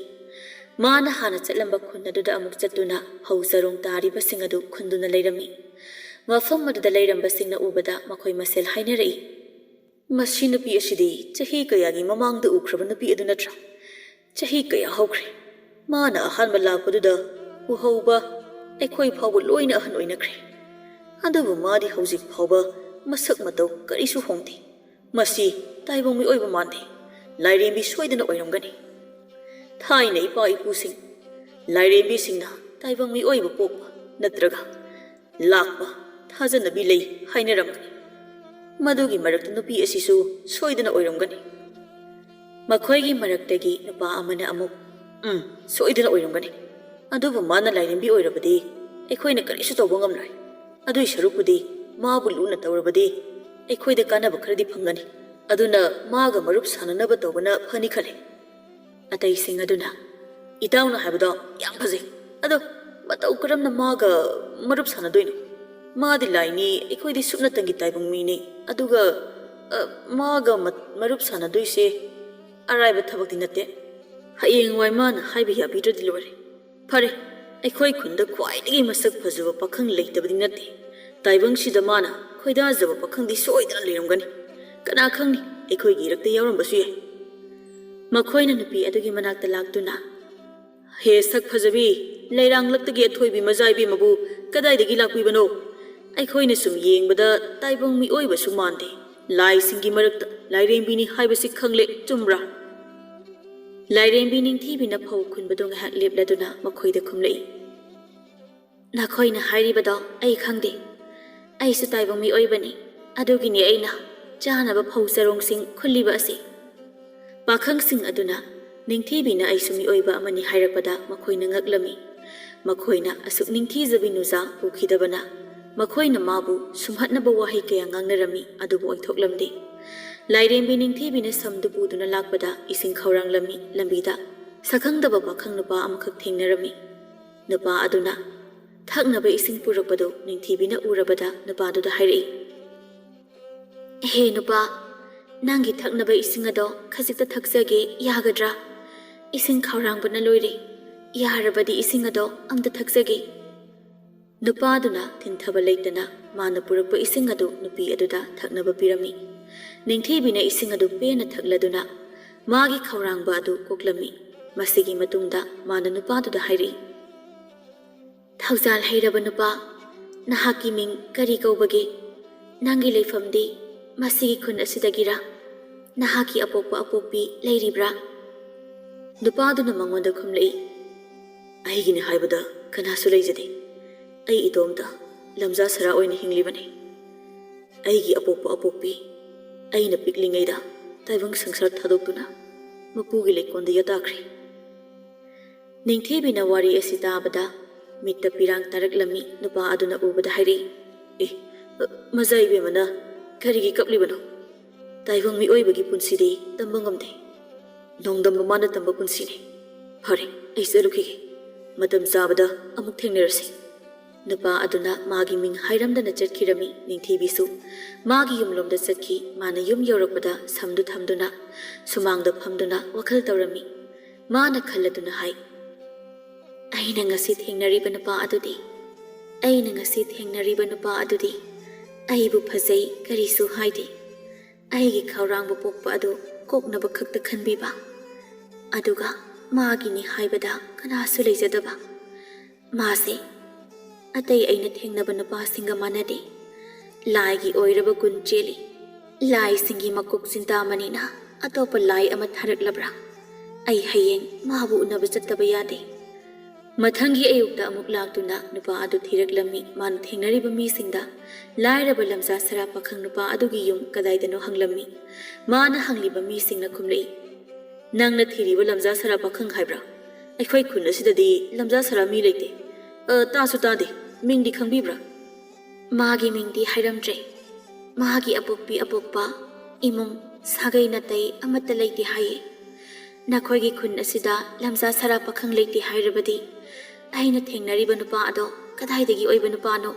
ꯃꯥꯅ ꯍꯥꯟꯅ ꯆꯠꯂꯝꯕ ꯈꯨꯟ ꯑꯗꯨꯗ ꯑꯃꯨꯛ ꯆꯠꯇꯨꯅ ꯐꯧ ꯆꯔꯣꯡ ꯇꯥꯔꯤꯕꯁꯤꯡ ꯑꯗꯨ ꯈꯨꯟꯗꯨꯅ ꯂꯩꯔꯝꯃꯤ꯫ ꯃꯐꯝ ꯑꯗꯨꯗ ꯂꯩꯔꯝꯕꯁꯤꯡꯅ ꯎꯕꯗ ꯃꯈꯣꯏ ꯃꯁꯦꯜ ꯍꯥꯏꯅꯔꯛꯏ, "ꯃꯁꯤ ꯅꯨꯄꯤ ꯑꯁꯤꯗꯤ ꯆꯍꯤ ꯀꯌꯥꯒꯤ ꯃꯃꯥꯡꯗ ꯎꯈ꯭ꯔꯕ ꯅꯨꯄꯤ ꯑꯗꯨ ꯅꯠꯇ꯭ꯔꯥ? ꯆꯍꯤ ꯀꯌꯥ ꯍꯧꯈ꯭ꯔꯦ꯫ ꯃꯥꯅ ꯑꯍꯥꯟꯕ ꯂꯥꯛꯄꯗꯨꯗ ꯎꯍꯧꯕ ꯑꯩꯈꯣꯏ ꯐꯥꯎꯕ ꯂꯣꯏꯅ ꯑꯍꯟ ꯑꯣꯏꯅꯈ꯭ꯔꯦ꯫ ꯑꯗꯨꯕꯨ ꯃꯥꯗꯤ ꯍꯧꯖꯤꯛ ꯐꯥꯎꯕ ꯃꯁꯛ ꯃꯇꯧ ꯀꯔꯤꯁꯨ ꯍꯣꯡꯗꯦ꯫ ꯃꯁꯤ ꯇꯥꯏꯕꯪ ꯃꯤꯑꯣꯏꯕ ꯃꯥꯟꯗꯦ꯫ ꯂꯥꯏꯔꯦꯝꯕꯤ ꯁꯣꯏꯗꯅ ꯑꯣꯏꯔꯝꯒꯅꯤ꯫ ꯊꯥꯏꯅ ꯏꯄꯥ ꯏꯄꯨꯁꯤꯡ ꯂꯥꯏꯔꯦꯝꯕꯤꯁꯤꯡꯅ ꯇꯥꯏꯕꯪ ꯃꯤꯑꯣꯏꯕ ꯄꯣꯛꯄ ꯅꯠꯇ꯭ꯔꯒ ꯂꯥꯛꯄ ꯊꯥꯖꯅꯕꯤ ꯂꯩ ꯍꯥꯏꯅꯔꯝꯒꯅꯤ꯫ ꯃꯗꯨꯒꯤ ꯃꯔꯛꯇ ꯅꯨꯄꯤ ꯑꯁꯤꯁꯨ ꯁꯣꯏꯗꯅ ꯑꯣꯏꯔꯝꯒꯅꯤ"꯫ ꯃꯈꯣꯏꯒꯤ ꯃꯔꯛꯇꯒꯤ ꯅꯨꯄꯥ ꯑꯃꯅ ꯑꯃꯨꯛ, "ꯎꯝ, ꯁꯣꯏꯗꯅ ꯑꯣꯏꯔꯝꯒꯅꯤ꯫ ꯑꯗꯨꯕꯨ ꯃꯥꯅ ꯂꯥꯏꯔꯦꯝꯕꯤ ꯑꯣꯏꯔꯕꯗꯤ ꯑꯩꯈꯣꯏꯅ ꯀꯔꯤꯁꯨ ꯇꯧꯕ ꯉꯝꯂꯣꯏ꯫ ꯑꯗꯨꯏ ꯁꯔꯨꯛꯄꯨꯗꯤ ꯃꯥꯕꯨ ꯂꯨꯅ ꯇꯧꯔꯕꯗꯤ ꯑꯩꯈꯣꯏꯗ ꯀꯥꯟꯅꯕ ꯈꯔꯗꯤ ꯐꯪꯒꯅꯤ꯫ ꯑꯗꯨꯅ ꯃꯥꯒ ꯃꯔꯨꯞ ꯁꯥꯟꯅꯅꯕ ꯇꯧꯕꯅ ꯐꯅꯤ ꯈꯜꯂꯤ"꯫ ꯑꯇꯩꯁꯤꯡ ꯑꯗꯨꯅ, "ꯏꯇꯥꯎꯅ ꯍꯥꯏꯕꯗꯣ ꯌꯥꯝ ꯐꯖꯩ꯫ ꯑꯗꯣ ꯃꯇꯧ ꯀꯔꯝꯅ ꯃꯥꯒ ꯃꯔꯨꯞ ꯁꯥꯟꯅꯗꯣꯏꯅꯣ? ꯃꯥꯗꯤ ꯂꯥꯏꯅꯤ, ꯑꯩꯈꯣꯏꯗꯤ ꯁꯨꯞꯅꯇꯪꯒꯤ ꯇꯥꯏꯕꯪ ꯃꯤꯅꯤ꯫ ꯑꯗꯨꯒ, ꯑ, ꯃꯥꯒ ꯃ-, ꯃꯔꯨꯞ ꯁꯥꯟꯅꯗꯣꯏꯁꯦ ꯑꯔꯥꯏꯕ ꯊꯕꯛꯇꯤ ꯅꯠꯇꯦ꯫ ꯍꯌꯦꯡꯋꯥꯏ ꯃꯥꯅ ꯍꯥꯏꯕ ꯌꯥꯕꯤꯗ꯭ꯔꯗꯤ ꯂꯣꯏꯔꯦ꯫ ꯐꯔꯦ, ꯑꯩꯈꯣꯏ ꯈꯨꯟꯗ ꯈ꯭ꯋꯥꯏꯗꯒꯤ ꯃꯁꯛ ꯐꯖꯕ ꯄꯥꯈꯪ ꯂꯩꯇꯕꯗꯤ ꯅꯠꯇꯦ꯫ ꯇꯥꯏꯕꯪꯁꯤꯗ ꯃꯥꯅ ꯈꯣꯏꯗꯥꯖꯕ ꯄꯥꯈꯪꯗꯤ ꯁꯣꯏꯗꯅ ꯂꯩꯔꯝꯒꯅꯤ꯫ ꯀꯅꯥ ꯈꯪꯅꯤ, ꯑꯩꯈꯣꯏꯒꯤ ꯏꯔꯛꯇ ꯌꯥꯎꯔꯝꯕꯁꯨ ꯌꯥꯏ"꯫ ꯃꯈꯣꯏꯅ ꯅꯨꯄꯤ ꯑꯗꯨꯒꯤ ꯃꯅꯥꯛꯇ ꯂꯥꯛꯇꯨꯅ, "ꯍꯦ ꯁꯛ ꯐꯖꯕꯤ, ꯂꯩꯔꯥꯡꯂꯛꯇꯒꯤ ꯑꯊꯣꯏꯕꯤ ꯃꯖꯥ ꯏꯕꯦꯝꯃꯕꯨ ꯀꯗꯥꯏꯗꯒꯤ ꯂꯥꯛꯄꯤꯕꯅꯣ? ꯑꯩꯈꯣꯏꯅ ꯁꯨꯝ ꯌꯦꯡꯕꯗ ꯇꯥꯏꯕꯪ ꯃꯤꯑꯣꯏꯕꯁꯨ ꯃꯥꯟꯗꯦ꯫ ꯂꯥꯏꯁꯤꯡꯒꯤ ꯃꯔꯛꯇ ꯂꯥꯏꯔꯦꯝꯕꯤꯅꯤ ꯍꯥꯏꯕꯁꯤ ꯈꯪꯂꯦ, ꯆꯨꯝꯕ꯭ꯔꯥ?" ꯂꯥꯏꯔꯦꯝꯕꯤ ꯅꯤꯡꯊꯤꯕꯤꯅ ꯐꯧ ꯈꯨꯟꯕꯗꯨ ꯉꯥꯏꯍꯥꯛ ꯂꯦꯞꯂꯗꯨꯅ ꯃꯈꯣꯏꯗ ꯈꯨꯝꯂꯛꯏ, "ꯅꯈꯣꯏꯅ ꯍꯥꯏꯔꯤꯕꯗꯣ ꯑꯩ ꯈꯪꯗꯦ꯫ ꯑꯩꯁꯨ ꯇꯥꯏꯕꯪ ꯃꯤꯑꯣꯏꯕꯅꯤ꯫ ꯑꯗꯨꯒꯤꯅꯤ ꯑꯩꯅ ꯆꯥꯅꯕ ꯐꯧ ꯆꯔꯣꯡꯁꯤꯡ ꯈꯨꯜꯂꯤꯕ ꯑꯁꯤ"꯫ ꯄꯥꯈꯪꯁꯤꯡ ꯑꯗꯨꯅ ꯅꯤꯡꯊꯤꯕꯤꯅ "ꯑꯩꯁꯨ ꯃꯤꯑꯣꯏꯕ ꯑꯃꯅꯤ" ꯍꯥꯏꯔꯛꯄꯗ ꯃꯈꯣꯏꯅ ꯉꯛꯂꯝꯃꯤ꯫ ꯃꯈꯣꯏꯅ ꯑꯁꯨꯛ ꯅꯤꯡꯊꯤꯖꯕꯤ ꯅꯨꯖꯥ ꯎꯈꯤꯗꯕꯅ ꯃꯈꯣꯏꯅ ꯃꯥꯕꯨ ꯁꯨꯝꯍꯠꯅꯕ ꯋꯥꯍꯩ ꯀꯌꯥ ꯉꯥꯡꯅꯔꯝꯃꯤ, ꯑꯗꯨꯕꯨ ꯑꯣꯏꯊꯣꯛꯂꯝꯗꯦ꯫ ꯂꯥꯏꯔꯦꯝꯕꯤ ꯅꯤꯡꯊꯤꯕꯤꯅ ꯁꯝꯗꯨ ꯄꯨꯗꯨꯅ ꯂꯥꯛꯄꯗ ꯏꯁꯤꯡ ꯈꯧꯔꯥꯡꯂꯝꯃꯤ꯫ ꯂꯝꯕꯤꯗ ꯁꯛꯈꯪꯗꯕ ꯄꯥꯈꯪ ꯅꯨꯄꯥ ꯑꯃꯈꯛ ꯊꯦꯡꯅꯔꯝꯃꯤ꯫ ꯅꯨꯄꯥ ꯑꯗꯨꯅ ꯊꯛꯅꯕ ꯏꯁꯤꯡ ꯄꯨꯔꯛꯄꯗꯨ ꯅꯤꯡꯊꯤꯕꯤꯅ ꯎꯔꯕꯗ ꯅꯨꯄꯥꯗꯨꯗ ꯍꯥꯏꯔꯛꯏ, "ꯍꯦ ꯅꯨꯄꯥ, ꯅꯪꯒꯤ ꯊꯛꯅꯕ ꯏꯁꯤꯡ ꯑꯗꯣ ꯈꯖꯤꯛꯇ ꯊꯛꯆꯒꯦ, ꯌꯥꯒꯗ꯭ꯔꯥ? ꯏꯁꯤꯡ ꯈꯧꯔꯥꯡꯕꯅ ꯂꯣꯏꯔꯦ꯫ ꯌꯥꯔꯕꯗꯤ ꯏꯁꯤꯡ ꯑꯗꯣ ꯑꯝꯇ ꯊꯛꯆꯒꯦ꯫" ꯅꯨꯄꯥꯗꯨꯅ ꯊꯤꯡꯊꯕ ꯂꯩꯇꯅ ꯃꯥꯅ ꯄꯨꯔꯛꯄ ꯏꯁꯤꯡ ꯑꯗꯨ ꯅꯨꯄꯤ ꯑꯗꯨꯗ ꯊꯛꯅꯕ ꯄꯤꯔꯝꯃꯤ꯫ ꯅꯤꯡꯊꯤꯕꯤꯅ ꯏꯁꯤꯡ ꯑꯗꯨ ꯄꯦꯟꯅ ꯊꯛꯂꯗꯨꯅ ꯃꯥꯒꯤ ꯈꯧꯔꯥꯡꯕ ꯑꯗꯨ ꯀꯣꯛꯂꯝꯃꯤ꯫ ꯃꯁꯤꯒꯤ ꯃꯇꯨꯡꯗ ꯃꯥꯅ ꯅꯨꯄꯥꯗꯨꯗ ꯍꯥꯏꯔꯛꯏ, "ꯊꯧꯖꯥꯜ ꯍꯩꯔꯕ ꯅꯨꯄꯥ, ꯅꯍꯥꯛꯀꯤ ꯃꯤꯡ ꯀꯔꯤ ꯀꯧꯕꯒꯦ? ꯅꯪꯒꯤ ꯂꯩꯐꯝꯗꯤ ꯃꯁꯤꯒꯤ ꯈꯨꯟ ꯑꯁꯤꯗꯒꯤꯔꯥ? ꯅꯍꯥꯛꯀꯤ ꯑꯄꯣꯛꯄ ꯑꯄꯣꯛꯄꯤ ꯂꯩꯔꯤꯕ꯭ꯔꯥ?" ꯅꯨꯄꯥꯗꯨꯅ ꯃꯉꯣꯟꯗ ꯈꯨꯝꯂꯛꯏ, "ꯑꯩꯒꯤꯅꯤ ꯍꯥꯏꯕꯗ ꯀꯅꯥꯁꯨ ꯂꯩꯖꯗꯦ꯫ ꯑꯩ ꯏꯇꯣꯝꯇ ꯂꯝꯖꯥ ꯁꯔꯥ ꯑꯣꯏꯅ ꯍꯤꯡꯂꯤꯕꯅꯤ꯫ ꯑꯩꯒꯤ ꯑꯄꯣꯛꯄ ꯑꯄꯣꯛꯄꯤ ꯑꯩꯅ ꯄꯤꯛꯂꯤꯉꯩꯗ ꯇꯥꯏꯕꯪ ꯁꯪꯁꯥꯔ ꯊꯥꯗꯣꯛꯇꯨꯅ ꯃꯄꯨꯒꯤ ꯂꯩꯀꯣꯜꯗ ꯌꯥꯇꯥꯈ꯭ꯔꯦ꯫" ꯅꯤꯡꯊꯤꯕꯤꯅ ꯋꯥꯔꯤ ꯑꯁꯤ ꯇꯥꯕꯗ ꯃꯤꯠꯇ ꯄꯤꯔꯥꯡ ꯇꯥꯔꯛꯂꯝꯃꯤ꯫ ꯅꯨꯄꯥ ꯑꯗꯨꯅ ꯎꯕꯗ ꯍꯥꯏꯔꯛꯏ, "ꯑꯦ, ꯃꯖꯥ ꯏꯕꯦꯝꯃꯅ ꯀꯔꯤꯒꯤ ꯀꯞꯂꯤꯕꯅꯣ? ꯇꯥꯏꯕꯪ ꯃꯤꯑꯣꯏꯕꯒꯤ ꯄꯨꯟꯁꯤꯗꯤ ꯇꯝꯕ ꯉꯝꯗꯦ꯫ ꯅꯣꯡꯗꯝꯕ ꯃꯥꯅ ꯇꯝꯕ ꯄꯨꯟꯁꯤꯅꯤ꯫ ꯐꯔꯦ, ꯑꯩ ꯆꯠꯂꯨꯈꯤꯒꯦ꯫ ꯃꯇꯝ ꯆꯥꯕꯗ ꯑꯃꯨꯛ ꯊꯦꯡꯅꯔꯁꯤ꯫" ꯅꯨꯄꯥ ꯑꯗꯨꯅ ꯃꯥꯒꯤ ꯃꯤꯡ ꯍꯥꯏꯔꯝꯗꯅ ꯆꯠꯈꯤꯔꯝꯃꯤ꯫ ꯅꯤꯡꯊꯤꯕꯤꯁꯨ ꯃꯥꯒꯤ ꯌꯨꯝꯂꯣꯝꯗ ꯆꯠꯈꯤ꯫ ꯃꯥꯅ ꯌꯨꯝ ꯌꯧꯔꯛꯄꯗ ꯁꯝꯗꯨ ꯊꯝꯗꯨꯅ ꯁꯨꯃꯥꯡꯗ ꯐꯝꯗꯨꯅ ꯋꯥꯈꯜ ꯇꯧꯔꯝꯃꯤ꯫ ꯃꯥꯅ ꯈꯜꯂꯗꯨꯅ ꯍꯥꯏ, "ꯑꯩꯅ ꯉꯁꯤ ꯊꯦꯡꯅꯔꯤꯕ ꯅꯨꯄꯥ ꯑꯗꯨꯗꯤ, ꯑꯩꯅ ꯉꯁꯤ ꯊꯦꯡꯅꯔꯤꯕ ꯅꯨꯄꯥ ꯑꯗꯨꯗꯤ ꯑꯩꯕꯨ ꯐꯖꯩ ꯀꯔꯤꯁꯨ ꯍꯥꯏꯗꯦ꯫ ꯑꯩꯒꯤ ꯈꯧꯔꯥꯡꯕ ꯄꯣꯛꯄ ꯑꯗꯨ ꯀꯣꯛꯅꯕ ꯈꯛꯇ ꯈꯟꯕꯤꯕ, ꯑꯗꯨꯒ ꯃꯥꯒꯤꯅꯤ ꯍꯥꯏꯕꯗ ꯀꯅꯥꯁꯨ ꯂꯩꯖꯗꯕ꯫ ꯃꯥꯁꯦ ꯑꯇꯩ ꯑꯩꯅ ꯊꯦꯡꯅꯕ ꯅꯨꯄꯥꯁꯤꯡꯒ ꯃꯥꯟꯅꯗꯦ꯫ ꯂꯥꯏꯒꯤ ꯑꯣꯏꯔꯕ ꯒꯨꯟ ꯆꯦꯜꯂꯤ꯫ ꯂꯥꯏꯁꯤꯡꯒꯤ ꯃꯀꯣꯛ ꯆꯤꯟꯇꯥꯃꯅꯤꯅ ꯑꯇꯣꯞꯄ ꯂꯥꯏ ꯑꯃ ꯊꯥꯔꯛꯂꯕ꯭ꯔꯥ? ꯑꯩ ꯍꯌꯦꯡ ꯃꯥꯕꯨ ꯎꯅꯕ ꯆꯠꯇꯕ ꯌꯥꯗꯦ꯫" ꯃꯊꯪꯒꯤ ꯑꯌꯨꯛꯇ ꯑꯃꯨꯛ ꯂꯥꯛꯇꯨꯅ ꯅꯨꯄꯥ ꯑꯗꯨ ꯊꯤꯔꯛꯂꯝꯃꯤ꯫ ꯃꯥꯅ ꯊꯦꯡꯅꯔꯤꯕ ꯃꯤꯁꯤꯡꯗ ꯂꯥꯏꯔꯕ ꯂꯝꯖꯥ ꯁꯔꯥ ꯄꯥꯈꯪ ꯅꯨꯄꯥ ꯑꯗꯨꯒꯤ ꯌꯨꯝ ꯀꯗꯥꯏꯗꯅꯣ ꯍꯪꯂꯝꯃꯤ꯫ ꯃꯥꯅ ꯍꯪꯂꯤꯕ ꯃꯤꯁꯤꯡꯅ ꯈꯨꯝꯂꯛꯏ, "ꯅꯪꯅ ꯊꯤꯔꯤꯕ ꯂꯝꯖꯥ ꯁꯔꯥ ꯄꯥꯈꯪ ꯍꯥꯏꯕ꯭ꯔꯥ? ꯑꯩꯈꯣꯏ ꯈꯨꯟ ꯑꯁꯤꯗꯗꯤ ꯂꯝꯖꯥ ꯁꯔꯥ ꯃꯤ ꯂꯩꯇꯦ꯫ ꯑ, ꯇꯥꯁꯨ ꯇꯥꯗꯦ꯫ ꯃꯤꯡꯗꯤ ꯈꯪꯕꯤꯕ꯭ꯔꯥ?" "ꯃꯥꯒꯤ ꯃꯤꯡꯗꯤ ꯍꯥꯏꯔꯝꯗ꯭ꯔꯦ꯫ ꯃꯥꯒꯤ ꯑꯄꯣꯛꯄꯤ ꯑꯄꯣꯛꯄ, ꯏꯃꯨꯡ, ꯁꯥꯒꯩ ꯅꯥꯇꯩ ꯑꯃꯠꯇ ꯂꯩꯇꯦ ꯍꯥꯏꯌꯦ꯫ ꯅꯈꯣꯏꯒꯤ ꯈꯨꯟ ꯑꯁꯤꯗ ꯂꯝꯖꯥ ꯁꯔꯥ ꯄꯥꯈꯪ ꯂꯩꯇꯦ ꯍꯥꯏꯔꯕꯗꯤ, ꯑꯩꯅ ꯊꯦꯡꯅꯔꯤꯕ ꯅꯨꯄꯥ ꯑꯗꯣ ꯀꯗꯥꯏꯗꯒꯤ ꯑꯣꯏꯕ ꯅꯨꯄꯥꯅꯣ?"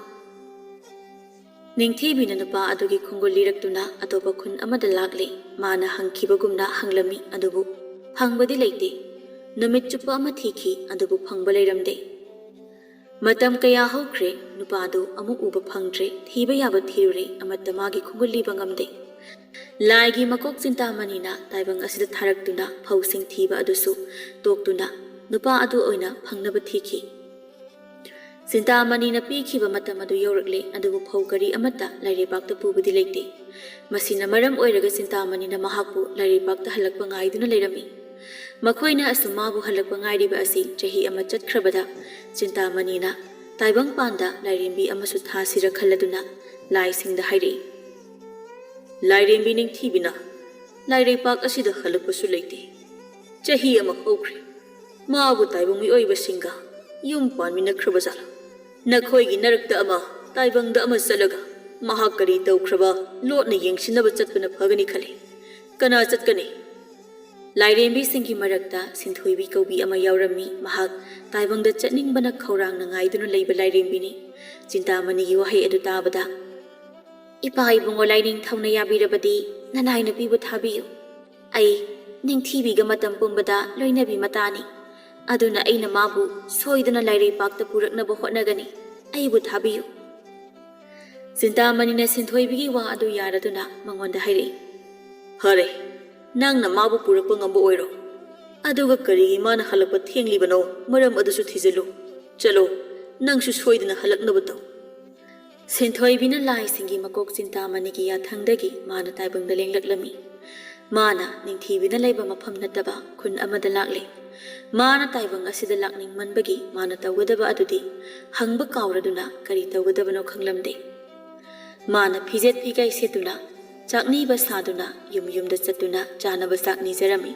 ꯅꯤꯡꯊꯤꯕꯤꯅ ꯅꯨꯄꯥ ꯑꯗꯨꯒꯤ ꯈꯣꯡꯒꯨꯜ ꯂꯤꯔꯛꯇꯨꯅ ꯑꯇꯣꯞꯄ ꯈꯨꯟ ꯑꯃꯗ ꯂꯥꯛꯂꯦ꯫ ꯃꯥꯅ ꯍꯪꯈꯤꯕꯒꯨꯝꯅ ꯍꯪꯂꯝꯃꯤ, ꯑꯗꯨꯕꯨ ꯐꯪꯕꯗꯤ ꯂꯩꯇꯦ꯫ ꯅꯨꯃꯤꯠ ꯆꯨꯞꯄ ꯑꯃ ꯊꯤꯈꯤ, ꯑꯗꯨꯕꯨ ꯐꯪꯕ ꯂꯩꯔꯝꯗꯦ꯫ ꯃꯇꯝ ꯀꯌꯥ ꯍꯧꯈ꯭ꯔꯦ, ꯅꯨꯄꯥꯗꯨ ꯑꯃꯨꯛ ꯎꯕ ꯐꯪꯗ꯭ꯔꯦ꯫ ꯊꯤꯕ ꯌꯥꯕ ꯊꯤꯔꯨꯔꯦ, ꯑꯃꯠꯇ ꯃꯥꯒꯤ ꯈꯣꯡꯒꯨꯜ ꯂꯤꯕ ꯉꯝꯗꯦ꯫ ꯂꯥꯏꯒꯤ ꯃꯀꯣꯛ ꯆꯤꯟꯇꯥꯃꯅꯤꯅ ꯇꯥꯏꯕꯪ ꯑꯁꯤꯗ ꯊꯥꯔꯛꯇꯨꯅ ꯐꯧꯁꯤꯡ ꯊꯤꯕ ꯑꯗꯨꯁꯨ ꯇꯣꯛꯇꯨꯅ ꯅꯨꯄꯥ ꯑꯗꯨ ꯑꯣꯏꯅ ꯐꯪꯅꯕ ꯊꯤꯈꯤ꯫ ꯆꯤꯟꯇꯥꯃꯅꯤꯅ ꯄꯤꯈꯤꯕ ꯃꯇꯝ ꯑꯗꯨ ꯌꯧꯔꯛꯂꯦ, ꯑꯗꯨꯕꯨ ꯐꯧ ꯀꯔꯤ ꯑꯃꯠꯇ ꯂꯥꯏꯔꯩꯄꯥꯛꯇ ꯄꯨꯕꯗꯤ ꯂꯩꯇꯦ꯫ ꯃꯁꯤꯅ ꯃꯔꯝ ꯑꯣꯏꯔꯒ ꯆꯤꯟꯇꯥꯃꯅꯤꯅ ꯃꯍꯥꯛꯄꯨ ꯂꯥꯏꯔꯩꯄꯥꯛꯇ ꯍꯜꯂꯛꯄ ꯉꯥꯏꯗꯨꯅ ꯂꯩꯔꯝꯃꯤ꯫ ꯃꯈꯣꯏꯅ ꯑꯁꯨꯝ ꯃꯥꯕꯨ ꯍꯜꯂꯛꯄ ꯉꯥꯏꯔꯤꯕ ꯑꯁꯤ ꯆꯍꯤ ꯑꯃ ꯆꯠꯈ꯭ꯔꯕꯗ, ꯆꯤꯟꯇꯥꯃꯅꯤꯅ ꯇꯥꯏꯕꯪꯄꯥꯟꯗ ꯂꯥꯏꯔꯦꯝꯕꯤ ꯑꯃꯁꯨ ꯊꯥꯁꯤꯔ ꯈꯜꯂꯗꯨꯅ ꯂꯥꯏꯁꯤꯡꯗ ꯍꯥꯏꯔꯛꯏ, "ꯂꯥꯏꯔꯦꯝꯕꯤ ꯅꯤꯡꯊꯤꯕꯤꯅ ꯂꯥꯏꯔꯩꯄꯥꯛ ꯑꯁꯤꯗ ꯍꯜꯂꯛꯄꯁꯨ ꯂꯩꯇꯦ꯫ ꯆꯍꯤ ꯑꯃ ꯍꯧꯈ꯭ꯔꯦ꯫ ꯃꯥꯕꯨ ꯇꯥꯏꯕꯪ ꯃꯤꯑꯣꯏꯕꯁꯤꯡꯒ ꯌꯨꯝ ꯄꯥꯟꯃꯤꯟꯅꯈ꯭ꯔꯕ ꯖꯥꯠꯂꯥ? ꯅꯈꯣꯏꯒꯤ ꯅꯔꯛꯇ ꯑꯃ, ꯇꯥꯏꯕꯪꯗ ꯑꯃ ꯆꯠꯂꯒ ꯃꯍꯥꯛ ꯀꯔꯤ ꯇꯧꯈ꯭ꯔꯕ ꯂꯣꯠꯅ ꯌꯦꯡꯁꯤꯟꯅꯕ ꯆꯠꯄꯅ ꯐꯒꯅꯤ ꯈꯜꯂꯤ꯫ ꯀꯅꯥ ꯆꯠꯀꯅꯤ?" ꯂꯥꯏꯔꯦꯝꯕꯤꯁꯤꯡꯒꯤ ꯃꯔꯛꯇ ꯁꯤꯟꯊꯣꯏꯕꯤ ꯀꯧꯕꯤ ꯑꯃ ꯌꯥꯎꯔꯝꯃꯤ꯫ ꯃꯍꯥꯛ ꯇꯥꯏꯕꯪꯗ ꯆꯠꯅꯤꯡꯕꯅ ꯈꯧꯔꯥꯡꯅ ꯉꯥꯏꯗꯨꯅ ꯂꯩꯕ ꯂꯥꯏꯔꯦꯝꯕꯤꯅꯤ꯫ ꯆꯤꯟꯇꯥꯃꯅꯤꯒꯤ ꯋꯥꯍꯩ ꯑꯗꯨ ꯇꯥꯕꯗ, "ꯏꯄꯥ ꯏꯕꯨꯡꯉꯣ ꯂꯥꯏꯅꯤꯡꯊꯧꯅ ꯌꯥꯕꯤꯔꯕꯗꯤ ꯅꯅꯥꯏ ꯅꯨꯄꯤꯕꯨ ꯊꯥꯕꯤꯌꯨ꯫ ꯑꯩ ꯅꯤꯡꯊꯤꯕꯤꯒ ꯃꯇꯝ ꯄꯨꯝꯕꯗ ꯂꯣꯏꯅꯕꯤ ꯃꯇꯥꯅꯤ꯫ ꯑꯗꯨꯅ ꯑꯩꯅ ꯃꯥꯕꯨ ꯁꯣꯏꯗꯅ ꯂꯥꯏꯔꯩꯄꯥꯛꯇ ꯄꯨꯔꯛꯅꯕ ꯍꯣꯠꯅꯒꯅꯤ꯫ ꯑꯩꯕꯨ ꯊꯥꯕꯤꯌꯨ꯫" ꯆꯤꯟꯇꯥꯃꯅꯤꯅ ꯁꯤꯟꯊꯣꯏꯕꯤꯒꯤ ꯋꯥ ꯑꯗꯨ ꯌꯥꯔꯗꯨꯅ ꯃꯉꯣꯟꯗ ꯍꯥꯏꯔꯛꯏ, "ꯐꯔꯦ, ꯅꯪꯅ ꯃꯥꯕꯨ ꯄꯨꯔꯛꯄ ꯉꯝꯕ ꯑꯣꯏꯔꯣ꯫ ꯑꯗꯨꯒ ꯀꯔꯤꯒꯤ ꯃꯥꯅ ꯍꯜꯂꯛꯄ ꯊꯦꯡꯂꯤꯕꯅꯣ, ꯃꯔꯝ ꯑꯗꯨꯁꯨ ꯊꯤꯖꯤꯜꯂꯨ꯫ ꯆꯠꯂꯣ, ꯅꯪꯁꯨ ꯁꯣꯏꯗꯅ ꯍꯜꯂꯛꯅꯕ ꯇꯧ꯫" ꯁꯤꯟꯊꯣꯏꯕꯤꯅ ꯂꯥꯏꯁꯤꯡꯒꯤ ꯃꯀꯣꯛ ꯆꯤꯟꯇꯥꯃꯅꯤꯒꯤ ꯌꯥꯊꯪꯗꯒꯤ ꯃꯥꯅ ꯇꯥꯏꯕꯪꯗ ꯂꯦꯡꯂꯛꯂꯝꯃꯤ꯫ ꯃꯥꯅ ꯅꯤꯡꯊꯤꯕꯤꯅ ꯂꯩꯕ ꯃꯐꯝ ꯅꯠꯇꯕ ꯈꯨꯟ ꯑꯃꯗ ꯂꯥꯛꯂꯦ꯫ ꯃꯥꯅ ꯇꯥꯏꯕꯪ ꯑꯁꯤꯗ ꯂꯥꯛꯅꯤꯡꯃꯟꯕꯒꯤ ꯃꯥꯅ ꯇꯧꯒꯗꯕ ꯑꯗꯨꯗꯤ ꯍꯪꯕ ꯀꯥꯎꯔꯗꯨꯅ ꯀꯔꯤ ꯇꯧꯒꯗꯕꯅꯣ ꯈꯪꯂꯝꯗꯦ꯫ ꯃꯥꯅ ꯐꯤꯖꯦꯠ ꯐꯤꯒꯥꯏ ꯁꯦꯠꯇꯨꯅ, ꯆꯥꯛꯅꯤꯕ ꯁꯥꯗꯨꯅ ꯌꯨꯝ ꯌꯨꯝꯗ ꯆꯠꯇꯨꯅ ꯆꯥꯅꯕ ꯆꯥꯛ ꯅꯤꯖꯔꯝꯃꯤ꯫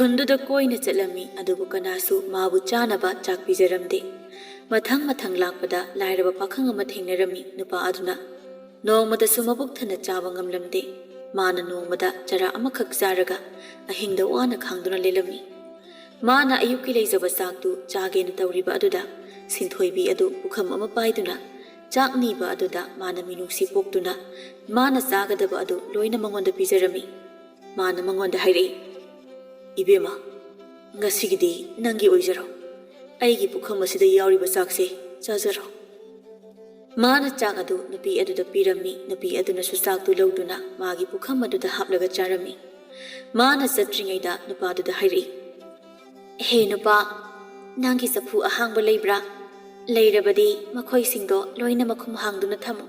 ꯈꯨꯟꯗꯨꯗ ꯀꯣꯏꯅ ꯆꯠꯂꯝꯃꯤ, ꯑꯗꯨꯕꯨ ꯀꯅꯥꯁꯨ ꯃꯥꯕꯨ ꯆꯥꯅꯕ ꯆꯥꯛ ꯄꯤꯖꯔꯝꯗꯦ꯫ ꯃꯊꯪ ꯃꯊꯪ ꯂꯥꯛꯄꯗ ꯂꯥꯏꯔꯕ ꯄꯥꯈꯪ ꯑꯃ ꯊꯦꯡꯅꯔꯝꯃꯤ꯫ ꯅꯨꯄꯥ ꯑꯗꯨꯅ ꯅꯣꯡꯃꯗꯁꯨ ꯃꯕꯨꯛ ꯊꯟꯅ ꯆꯥꯕ ꯉꯝꯂꯝꯗꯦ꯫ ꯃꯥꯅ ꯅꯣꯡꯃꯗ ꯆꯔꯥ ꯑꯃꯈꯛ ꯆꯥꯔꯒ ꯑꯍꯤꯡꯗ ꯋꯥꯅ ꯈꯥꯡꯗꯨꯅ ꯂꯦꯜꯂꯝꯃꯤ꯫ ꯃꯥꯅ ꯑꯌꯨꯛꯀꯤ ꯂꯩꯖꯕ ꯆꯥꯛꯇꯨ ꯆꯥꯒꯦꯅ ꯇꯧꯔꯤꯕ ꯑꯗꯨꯗ ꯁꯤꯟꯊꯣꯏꯕꯤ ꯑꯗꯨ ꯄꯨꯈꯝ ꯑꯃ ꯄꯥꯏꯗꯨꯅ ꯆꯥꯛ ꯅꯤꯕ ꯑꯗꯨꯗ ꯃꯥꯅ ꯃꯤꯅꯨꯡꯁꯤ ꯄꯣꯛꯇꯨꯅ ꯃꯥꯅ ꯆꯥꯒꯗꯕ ꯑꯗꯨ ꯂꯣꯏꯅ ꯃꯉꯣꯟꯗ ꯄꯤꯖꯔꯝꯃꯤ꯫ ꯃꯥꯅ ꯃꯉꯣꯟꯗ ꯍꯥꯏꯔꯛꯏ, "ꯏꯕꯦꯝꯃ, ꯉꯁꯤꯒꯤꯗꯤ ꯅꯪꯒꯤ ꯑꯣꯏꯖꯔꯣ꯫ ꯑꯩꯒꯤ ꯄꯨꯈꯝ ꯑꯁꯤꯗ ꯌꯥꯎꯔꯤꯕ ꯆꯥꯛꯁꯦ ꯆꯥꯖꯔꯣ꯫" ꯃꯥꯅ ꯆꯥꯛ ꯑꯗꯨ ꯅꯨꯄꯤ ꯑꯗꯨꯗ ꯄꯤꯔꯝꯃꯤ꯫ ꯅꯨꯄꯤ ꯑꯗꯨꯅꯁꯨ ꯆꯥꯛꯇꯨ ꯂꯧꯗꯨꯅ ꯃꯥꯒꯤ ꯄꯨꯈꯝ ꯑꯗꯨꯗ ꯍꯥꯞꯂꯒ ꯆꯥꯔꯝꯃꯤ꯫ ꯃꯥꯅ ꯆꯠꯇ꯭ꯔꯤꯉꯩꯗ ꯅꯨꯄꯥꯗꯨꯗ ꯍꯥꯏꯔꯛꯏ, "ꯍꯦ ꯅꯨꯄꯥ, ꯅꯪꯒꯤ ꯆꯐꯨ ꯑꯍꯥꯡꯕ ꯂꯩꯕ꯭ꯔꯥ? ꯂꯩꯔꯕꯗꯤ ꯃꯈꯣꯏꯁꯤꯡꯗꯣ ꯂꯣꯏꯅ ꯃꯈꯨꯝ ꯍꯥꯡꯗꯨꯅ ꯊꯝꯃꯨ꯫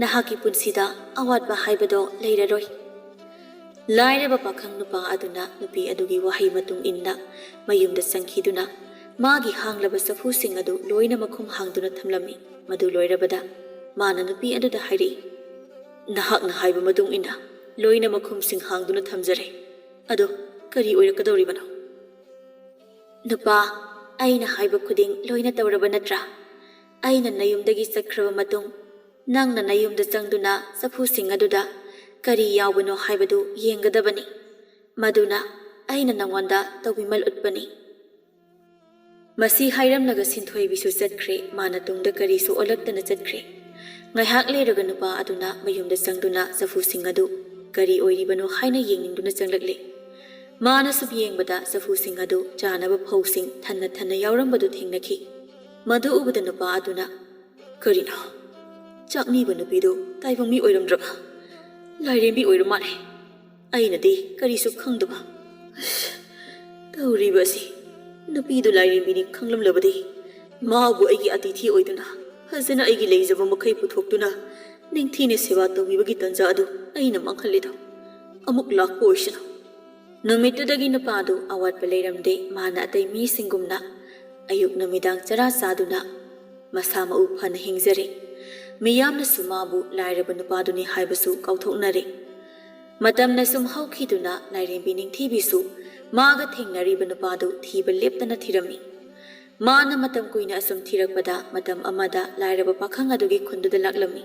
ꯅꯍꯥꯛꯀꯤ ꯄꯨꯟꯁꯤꯗ ꯑꯋꯥꯠꯄ ꯍꯥꯏꯕꯗꯣ ꯂꯩꯔꯔꯣꯏ꯫" ꯂꯥꯏꯔꯕ ꯄꯥꯈꯪ ꯅꯨꯄꯥ ꯑꯗꯨꯅ ꯅꯨꯄꯤ ꯑꯗꯨꯒꯤ ꯋꯥꯍꯩ ꯃꯇꯨꯡ ꯏꯟꯅ ꯃꯌꯨꯝꯗ ꯆꯪꯈꯤꯗꯨꯅ ꯃꯥꯒꯤ ꯍꯥꯡꯂꯕ ꯆꯐꯨꯁꯤꯡ ꯑꯗꯨ ꯂꯣꯏꯅ ꯃꯈꯨꯝ ꯍꯥꯡꯗꯨꯅ ꯊꯝꯂꯝꯃꯤ꯫ ꯃꯗꯨ ꯂꯣꯏꯔꯕꯗ ꯃꯥꯅ ꯅꯨꯄꯤ ꯑꯗꯨꯗ ꯍꯥꯏꯔꯛꯏ, "ꯅꯍꯥꯛꯅ ꯍꯥꯏꯕ ꯃꯇꯨꯡ ꯏꯟꯅ ꯂꯣꯏꯅ ꯃꯈꯨꯝꯁꯤꯡ ꯍꯥꯡꯗꯨꯅ ꯊꯝꯖꯔꯦ꯫ ꯑꯗꯣ ꯀꯔꯤ ꯑꯣꯏꯔꯛꯀꯗꯧꯔꯤꯕꯅꯣ?" "ꯅꯨꯄꯥ, ꯑꯩꯅ ꯍꯥꯏꯕ ꯈꯨꯗꯤꯡ ꯂꯣꯏꯅ ꯇꯧꯔꯕ ꯅꯠꯇ꯭ꯔꯥ? ꯑꯩꯅ ꯅꯌꯨꯝꯗꯒꯤ ꯆꯠꯈ꯭ꯔꯕ ꯃꯇꯨꯡ ꯅꯪꯅ ꯅꯌꯨꯝꯗ ꯆꯪꯗꯨꯅ ꯆꯐꯨꯁꯤꯡ ꯑꯗꯨꯗ ꯀꯔꯤ ꯌꯥꯎꯕꯅꯣ ꯍꯥꯏꯕꯗꯨ ꯌꯦꯡꯒꯗꯕꯅꯤ꯫ ꯃꯗꯨꯅ ꯑꯩꯅ ꯅꯉꯣꯟꯗ ꯇꯧꯕꯤꯃꯜ ꯎꯠꯄꯅꯤ꯫" ꯃꯁꯤ ꯍꯥꯏꯔꯝꯂꯒ ꯁꯤꯟꯊꯣꯏꯕꯤꯁꯨ ꯆꯠꯈ꯭ꯔꯦ꯫ ꯃꯥꯅ ꯇꯨꯡꯗ ꯀꯔꯤꯁꯨ ꯑꯣꯜꯂꯛꯇꯅ ꯆꯠꯈ꯭ꯔꯦ꯫ ꯉꯥꯏꯍꯥꯛ ꯂꯩꯔꯒ ꯅꯨꯄꯥ ꯑꯗꯨꯅ ꯃꯌꯨꯝꯗ ꯆꯪꯗꯨꯅ ꯆꯐꯨꯁꯤꯡ ꯑꯗꯨ ꯀꯔꯤ ꯑꯣꯏꯔꯤꯕꯅꯣ ꯍꯥꯏꯅ ꯌꯦꯡꯅꯤꯡꯗꯨꯅ ꯆꯪꯂꯛꯂꯦ꯫ ꯃꯥꯅ ꯁꯨꯝ ꯌꯦꯡꯕꯗ ꯆꯐꯨꯁꯤꯡ ꯑꯗꯨ ꯆꯥꯅꯕ ꯐꯧꯁꯤꯡ ꯊꯟꯅ ꯊꯟꯅ ꯌꯥꯎꯔꯝꯕꯗꯨ ꯊꯦꯡꯅꯈꯤ꯫ ꯃꯗꯨ ꯎꯕꯗ ꯅꯨꯄꯥ ꯑꯗꯨꯅ, "ꯀꯔꯤꯅꯣ? ꯆꯥꯛꯅꯤꯕ ꯅꯨꯄꯤꯗꯨ ꯇꯥꯏꯕꯪ ꯃꯤ ꯑꯣꯏꯔꯝꯗ꯭ꯔꯕ? ꯂꯥꯏꯔꯦꯝꯕꯤ ꯑꯣꯏꯔ ꯃꯥꯜꯂꯦ꯫ ꯑꯩꯅꯗꯤ ꯀꯔꯤꯁꯨ ꯈꯪꯗꯕ꯫" ꯑꯁ, ꯇꯧꯔꯤꯕ ꯑꯁꯤ ꯅꯨꯄꯤꯗꯨ ꯂꯥꯏꯔꯦꯝꯕꯤꯅꯤ ꯈꯪꯂꯝꯂꯕꯗꯤ ꯃꯥꯕꯨ ꯑꯩꯒꯤ ꯑꯇꯤꯊꯤ ꯑꯣꯏꯗꯨꯅ ꯐꯖꯅ ꯑꯩꯒꯤ ꯂꯩꯖꯕ ꯃꯈꯩ ꯄꯨꯊꯣꯛꯇꯨꯅ ꯅꯤꯡꯊꯤꯅ ꯁꯦꯕꯥ ꯇꯧꯕꯤꯕꯒꯤ ꯇꯟꯖꯥ ꯑꯗꯨ ꯑꯩꯅ ꯃꯥꯡꯍꯜꯂꯤꯗꯣ꯫ ꯑꯃꯨꯛ ꯂꯥꯛꯄ ꯑꯣꯏꯁꯅꯨ꯫ ꯅꯨꯃꯤꯠꯇꯨꯗꯒꯤ ꯅꯨꯄꯥꯗꯨ ꯑꯋꯥꯠꯄ ꯂꯩꯔꯝꯗꯦ꯫ ꯃꯥꯅ ꯑꯇꯩ ꯃꯤꯁꯤꯡꯒꯨꯝꯅ ꯑꯌꯨꯛ ꯅꯨꯃꯤꯗꯥꯡ ꯆꯔꯥ ꯆꯥꯗꯨꯅ ꯃꯁꯥ ꯃꯎ ꯐꯅ ꯍꯤꯡꯖꯔꯦ꯫ ꯃꯤꯌꯥꯝꯅꯁꯨ ꯃꯥꯕꯨ ꯂꯥꯏꯔꯕ ꯅꯨꯄꯥꯗꯨꯅꯤ ꯍꯥꯏꯕꯁꯨ ꯀꯥꯎꯊꯣꯛꯅꯔꯦ꯫ ꯃꯇꯝꯅ ꯁꯨꯝ ꯍꯧꯈꯤꯗꯨꯅ ꯂꯥꯏꯔꯦꯝꯕꯤ ꯅꯤꯡꯊꯤꯕꯤꯁꯨ ꯃꯥꯒ ꯊꯦꯡꯅꯔꯤꯕ ꯅꯨꯄꯥꯗꯨ ꯊꯤꯕ ꯂꯦꯞꯇꯅ ꯊꯤꯔꯝꯃꯤ꯫ ꯃꯥꯅ ꯃꯇꯝ ꯀꯨꯏꯅ ꯑꯁꯨꯝ ꯊꯤꯔꯛꯄꯗ, ꯃꯇꯝ ꯑꯃꯗ ꯂꯥꯏꯔꯕ ꯄꯥꯈꯪ ꯑꯗꯨꯒꯤ ꯈꯨꯟꯗꯨꯗ ꯂꯥꯛꯂꯝꯃꯤ꯫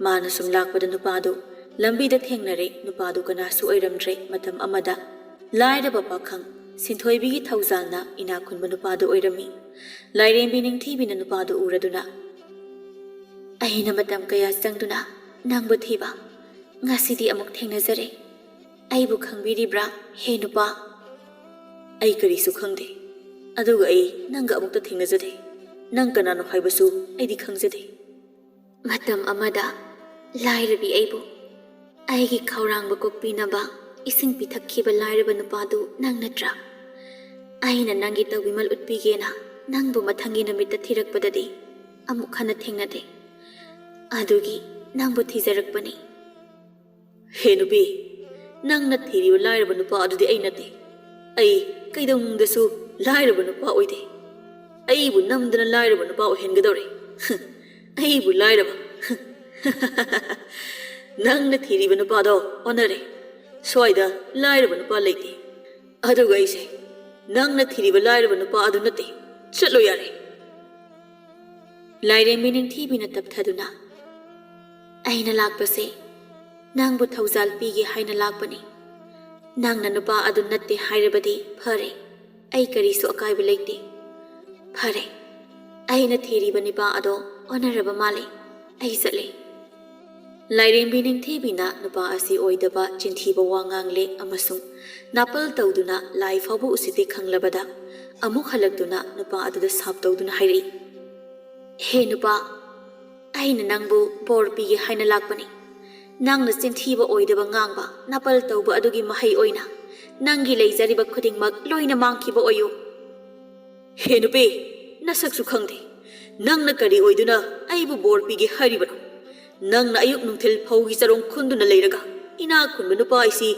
ꯃꯥꯅ ꯁꯨꯝ ꯂꯥꯛꯄꯗ ꯅꯨꯄꯥꯗꯨ ꯂꯝꯕꯤꯗ ꯊꯦꯡꯅꯔꯦ꯫ ꯅꯨꯄꯥꯗꯨ ꯀꯅꯥꯁꯨ ꯑꯣꯏꯔꯝꯗ꯭ꯔꯦ꯫ ꯃꯇꯝ ꯑꯃꯗ ꯂꯥꯏꯔꯕ ꯄꯥꯈꯪ ꯁꯤꯟꯊꯣꯏꯕꯤꯒꯤ ꯊꯧꯖꯥꯜꯅ ꯏꯅꯥꯛ ꯈꯨꯟꯕ ꯅꯨꯄꯥꯗꯨ ꯑꯣꯏꯔꯝꯃꯤ꯫ ꯂꯥꯏꯔꯦꯝꯕꯤ ꯅꯤꯡꯊꯤꯕꯤꯅ ꯅꯨꯄꯥꯗꯨ ꯎꯔꯗꯨꯅ, "ꯑꯩꯅ ꯃꯇꯝ ꯀꯌꯥ ꯆꯪꯗꯨꯅ ꯅꯪꯕꯨ ꯊꯤꯕ, ꯉꯁꯤꯗꯤ ꯑꯃꯨꯛ ꯊꯦꯡꯅꯖꯔꯦ꯫ ꯑꯩꯕꯨ ꯈꯪꯕꯤꯔꯤꯕ꯭ꯔꯥ, ꯍꯦ ꯅꯨꯄꯥ?" "ꯑꯩ ꯀꯔꯤꯁꯨ ꯈꯪꯗꯦ, ꯑꯗꯨꯒ ꯑꯩ ꯅꯪꯒ ꯑꯃꯨꯛꯇ ꯊꯦꯡꯅꯖꯗꯦ꯫ ꯅꯪ ꯀꯅꯥꯅꯣ ꯍꯥꯏꯕꯁꯨ ꯑꯩꯗꯤ ꯈꯪꯖꯗꯦ꯫" "ꯃꯇꯝ ꯑꯃꯗ ꯂꯥꯏꯔꯕꯤ ꯑꯩꯕꯨ ꯑꯩꯒꯤ ꯈꯧꯔꯥꯡꯕ ꯀꯣꯛꯄꯤꯅꯕ ꯏꯁꯤꯡ ꯄꯤꯊꯛꯈꯤꯕ ꯂꯥꯏꯔꯕ ꯅꯨꯄꯥꯗꯨ ꯅꯪ ꯅꯠꯇ꯭ꯔꯥ? ꯑꯩꯅ ꯅꯪꯒꯤ ꯇꯧꯕꯤꯃꯜ ꯎꯠꯄꯤꯒꯦꯅ ꯅꯪꯕꯨ ꯃꯊꯪꯒꯤ ꯅꯨꯃꯤꯠꯇ ꯊꯤꯔꯛꯄꯗꯗꯤ ꯑꯃꯨꯛ ꯍꯟꯅ ꯊꯦꯡꯅꯗꯦ꯫ ꯑꯗꯨꯒꯤ ꯅꯪꯕꯨ ꯊꯤꯖꯔꯛꯄꯅꯤ꯫" "ꯍꯦ ꯅꯨꯄꯤ, ꯅꯪꯅ ꯊꯤꯔꯤꯕ ꯂꯥꯏꯔꯕ ꯅꯨꯄꯥ ꯑꯗꯨꯗꯤ ꯑꯩ ꯅꯠꯇꯦ꯫ ꯑꯩ ꯀꯩꯗꯧꯅꯨꯡꯗꯁꯨ ꯂꯥꯏꯔꯕ ꯅꯨꯄꯥ ꯑꯣꯏꯗꯦ꯫ ꯑꯩꯕꯨ ꯅꯝꯗꯅ ꯂꯥꯏꯔꯕ ꯅꯨꯄꯥ ꯑꯣꯏꯍꯟꯒꯗꯧꯔꯦ꯫ ꯑꯩꯕꯨ ꯂꯥꯏꯔꯕ꯫ ꯅꯪꯅ ꯊꯤꯔꯤꯕ ꯅꯨꯄꯥꯗꯣ ꯑꯣꯟꯅꯔꯦ꯫ ꯁ꯭ꯋꯥꯏꯗ ꯂꯥꯏꯔꯕ ꯅꯨꯄꯥ ꯂꯩꯇꯦ꯫ ꯑꯗꯨꯒ ꯑꯩꯁꯦ ꯅꯪꯅ ꯊꯤꯔꯤꯕ ꯂꯥꯏꯔꯕ ꯅꯨꯄꯥ ꯑꯗꯨ ꯅꯠꯇꯦ꯫ ꯆꯠꯂꯣ ꯌꯥꯔꯦ꯫" ꯂꯥꯏꯔꯦꯝꯕꯤ ꯅꯤꯡꯊꯤꯕꯤꯅ ꯇꯞꯊꯗꯨꯅ, "ꯑꯩꯅ ꯂꯥꯛꯄꯁꯦ ꯅꯪꯕꯨ ꯊꯧꯖꯥꯜ ꯄꯤꯒꯦ ꯍꯥꯏꯅ ꯂꯥꯛꯄꯅꯤ꯫ ꯅꯪꯅ ꯅꯨꯄꯥ ꯑꯗꯨ ꯅꯠꯇꯦ ꯍꯥꯏꯔꯕꯗꯤ ꯐꯔꯦ, ꯑꯩ ꯀꯔꯤꯁꯨ ꯑꯀꯥꯏꯕ ꯂꯩꯇꯦ꯫ ꯐꯔꯦ, ꯑꯩꯅ ꯊꯤꯔꯤꯕ ꯅꯨꯄꯥ ꯑꯗꯣ ꯑꯣꯟꯅꯔꯕ ꯃꯥꯜꯂꯦ, ꯑꯩ ꯆꯠꯂꯦ꯫" ꯂꯥꯏꯔꯦꯝꯕꯤ ꯅꯤꯡꯊꯤꯕꯤꯅ ꯅꯨꯄꯥ ꯑꯁꯤ ꯑꯣꯏꯗꯕ ꯆꯤꯟꯊꯤꯕ ꯋꯥ ꯉꯥꯡꯂꯦ ꯑꯃꯁꯨꯡ ꯅꯥꯄꯜ ꯇꯧꯗꯨꯅ ꯂꯥꯏ ꯐꯥꯎꯕ ꯎꯁꯤꯠꯇꯦ ꯈꯪꯂꯕꯗ, ꯑꯃꯨꯛ ꯍꯜꯂꯛꯇꯨꯅ ꯅꯨꯄꯥ ꯑꯗꯨꯗ ꯁꯥꯞ ꯇꯧꯗꯨꯅ ꯍꯥꯏꯔꯛꯏ, "ꯍꯦ ꯅꯨꯄꯥ, ꯑꯩꯅ ꯅꯪꯕꯨ ꯕꯣꯔ ꯄꯤꯒꯦ ꯍꯥꯏꯅ ꯂꯥꯛꯄꯅꯤ꯫ ꯅꯪꯅ ꯆꯤꯟꯊꯤꯕ ꯑꯣꯏꯗꯕ ꯉꯥꯡꯕ, ꯅꯥꯄꯜ ꯇꯧꯕ ꯑꯗꯨꯒꯤ ꯃꯍꯩ ꯑꯣꯏꯅ ꯅꯪꯒꯤ ꯂꯩꯖꯔꯤꯕ ꯈꯨꯗꯤꯡꯃꯛ ꯂꯣꯏꯅ ꯃꯥꯡꯈꯤꯕ ꯑꯣꯏꯌꯨ꯫" "ꯍꯦ ꯅꯨꯄꯤ, ꯅꯁꯛꯁꯨ ꯈꯪꯗꯦ꯫ ꯅꯪꯅ ꯀꯔꯤ ꯑꯣꯏꯗꯨꯅ ꯑꯩꯕꯨ ꯕꯣꯔ ꯄꯤꯒꯦ ꯍꯥꯏꯔꯤꯕꯅꯣ? ꯅꯪꯅ ꯑꯌꯨꯛ ꯅꯨꯡꯊꯤꯜ ꯐꯧꯒꯤ ꯆꯔꯣꯡ ꯈꯨꯟꯗꯨꯅ ꯂꯩꯔꯒ ꯏꯅꯥꯛ ꯈꯨꯟꯕ ꯅꯨꯄꯥ ꯑꯩꯁꯤ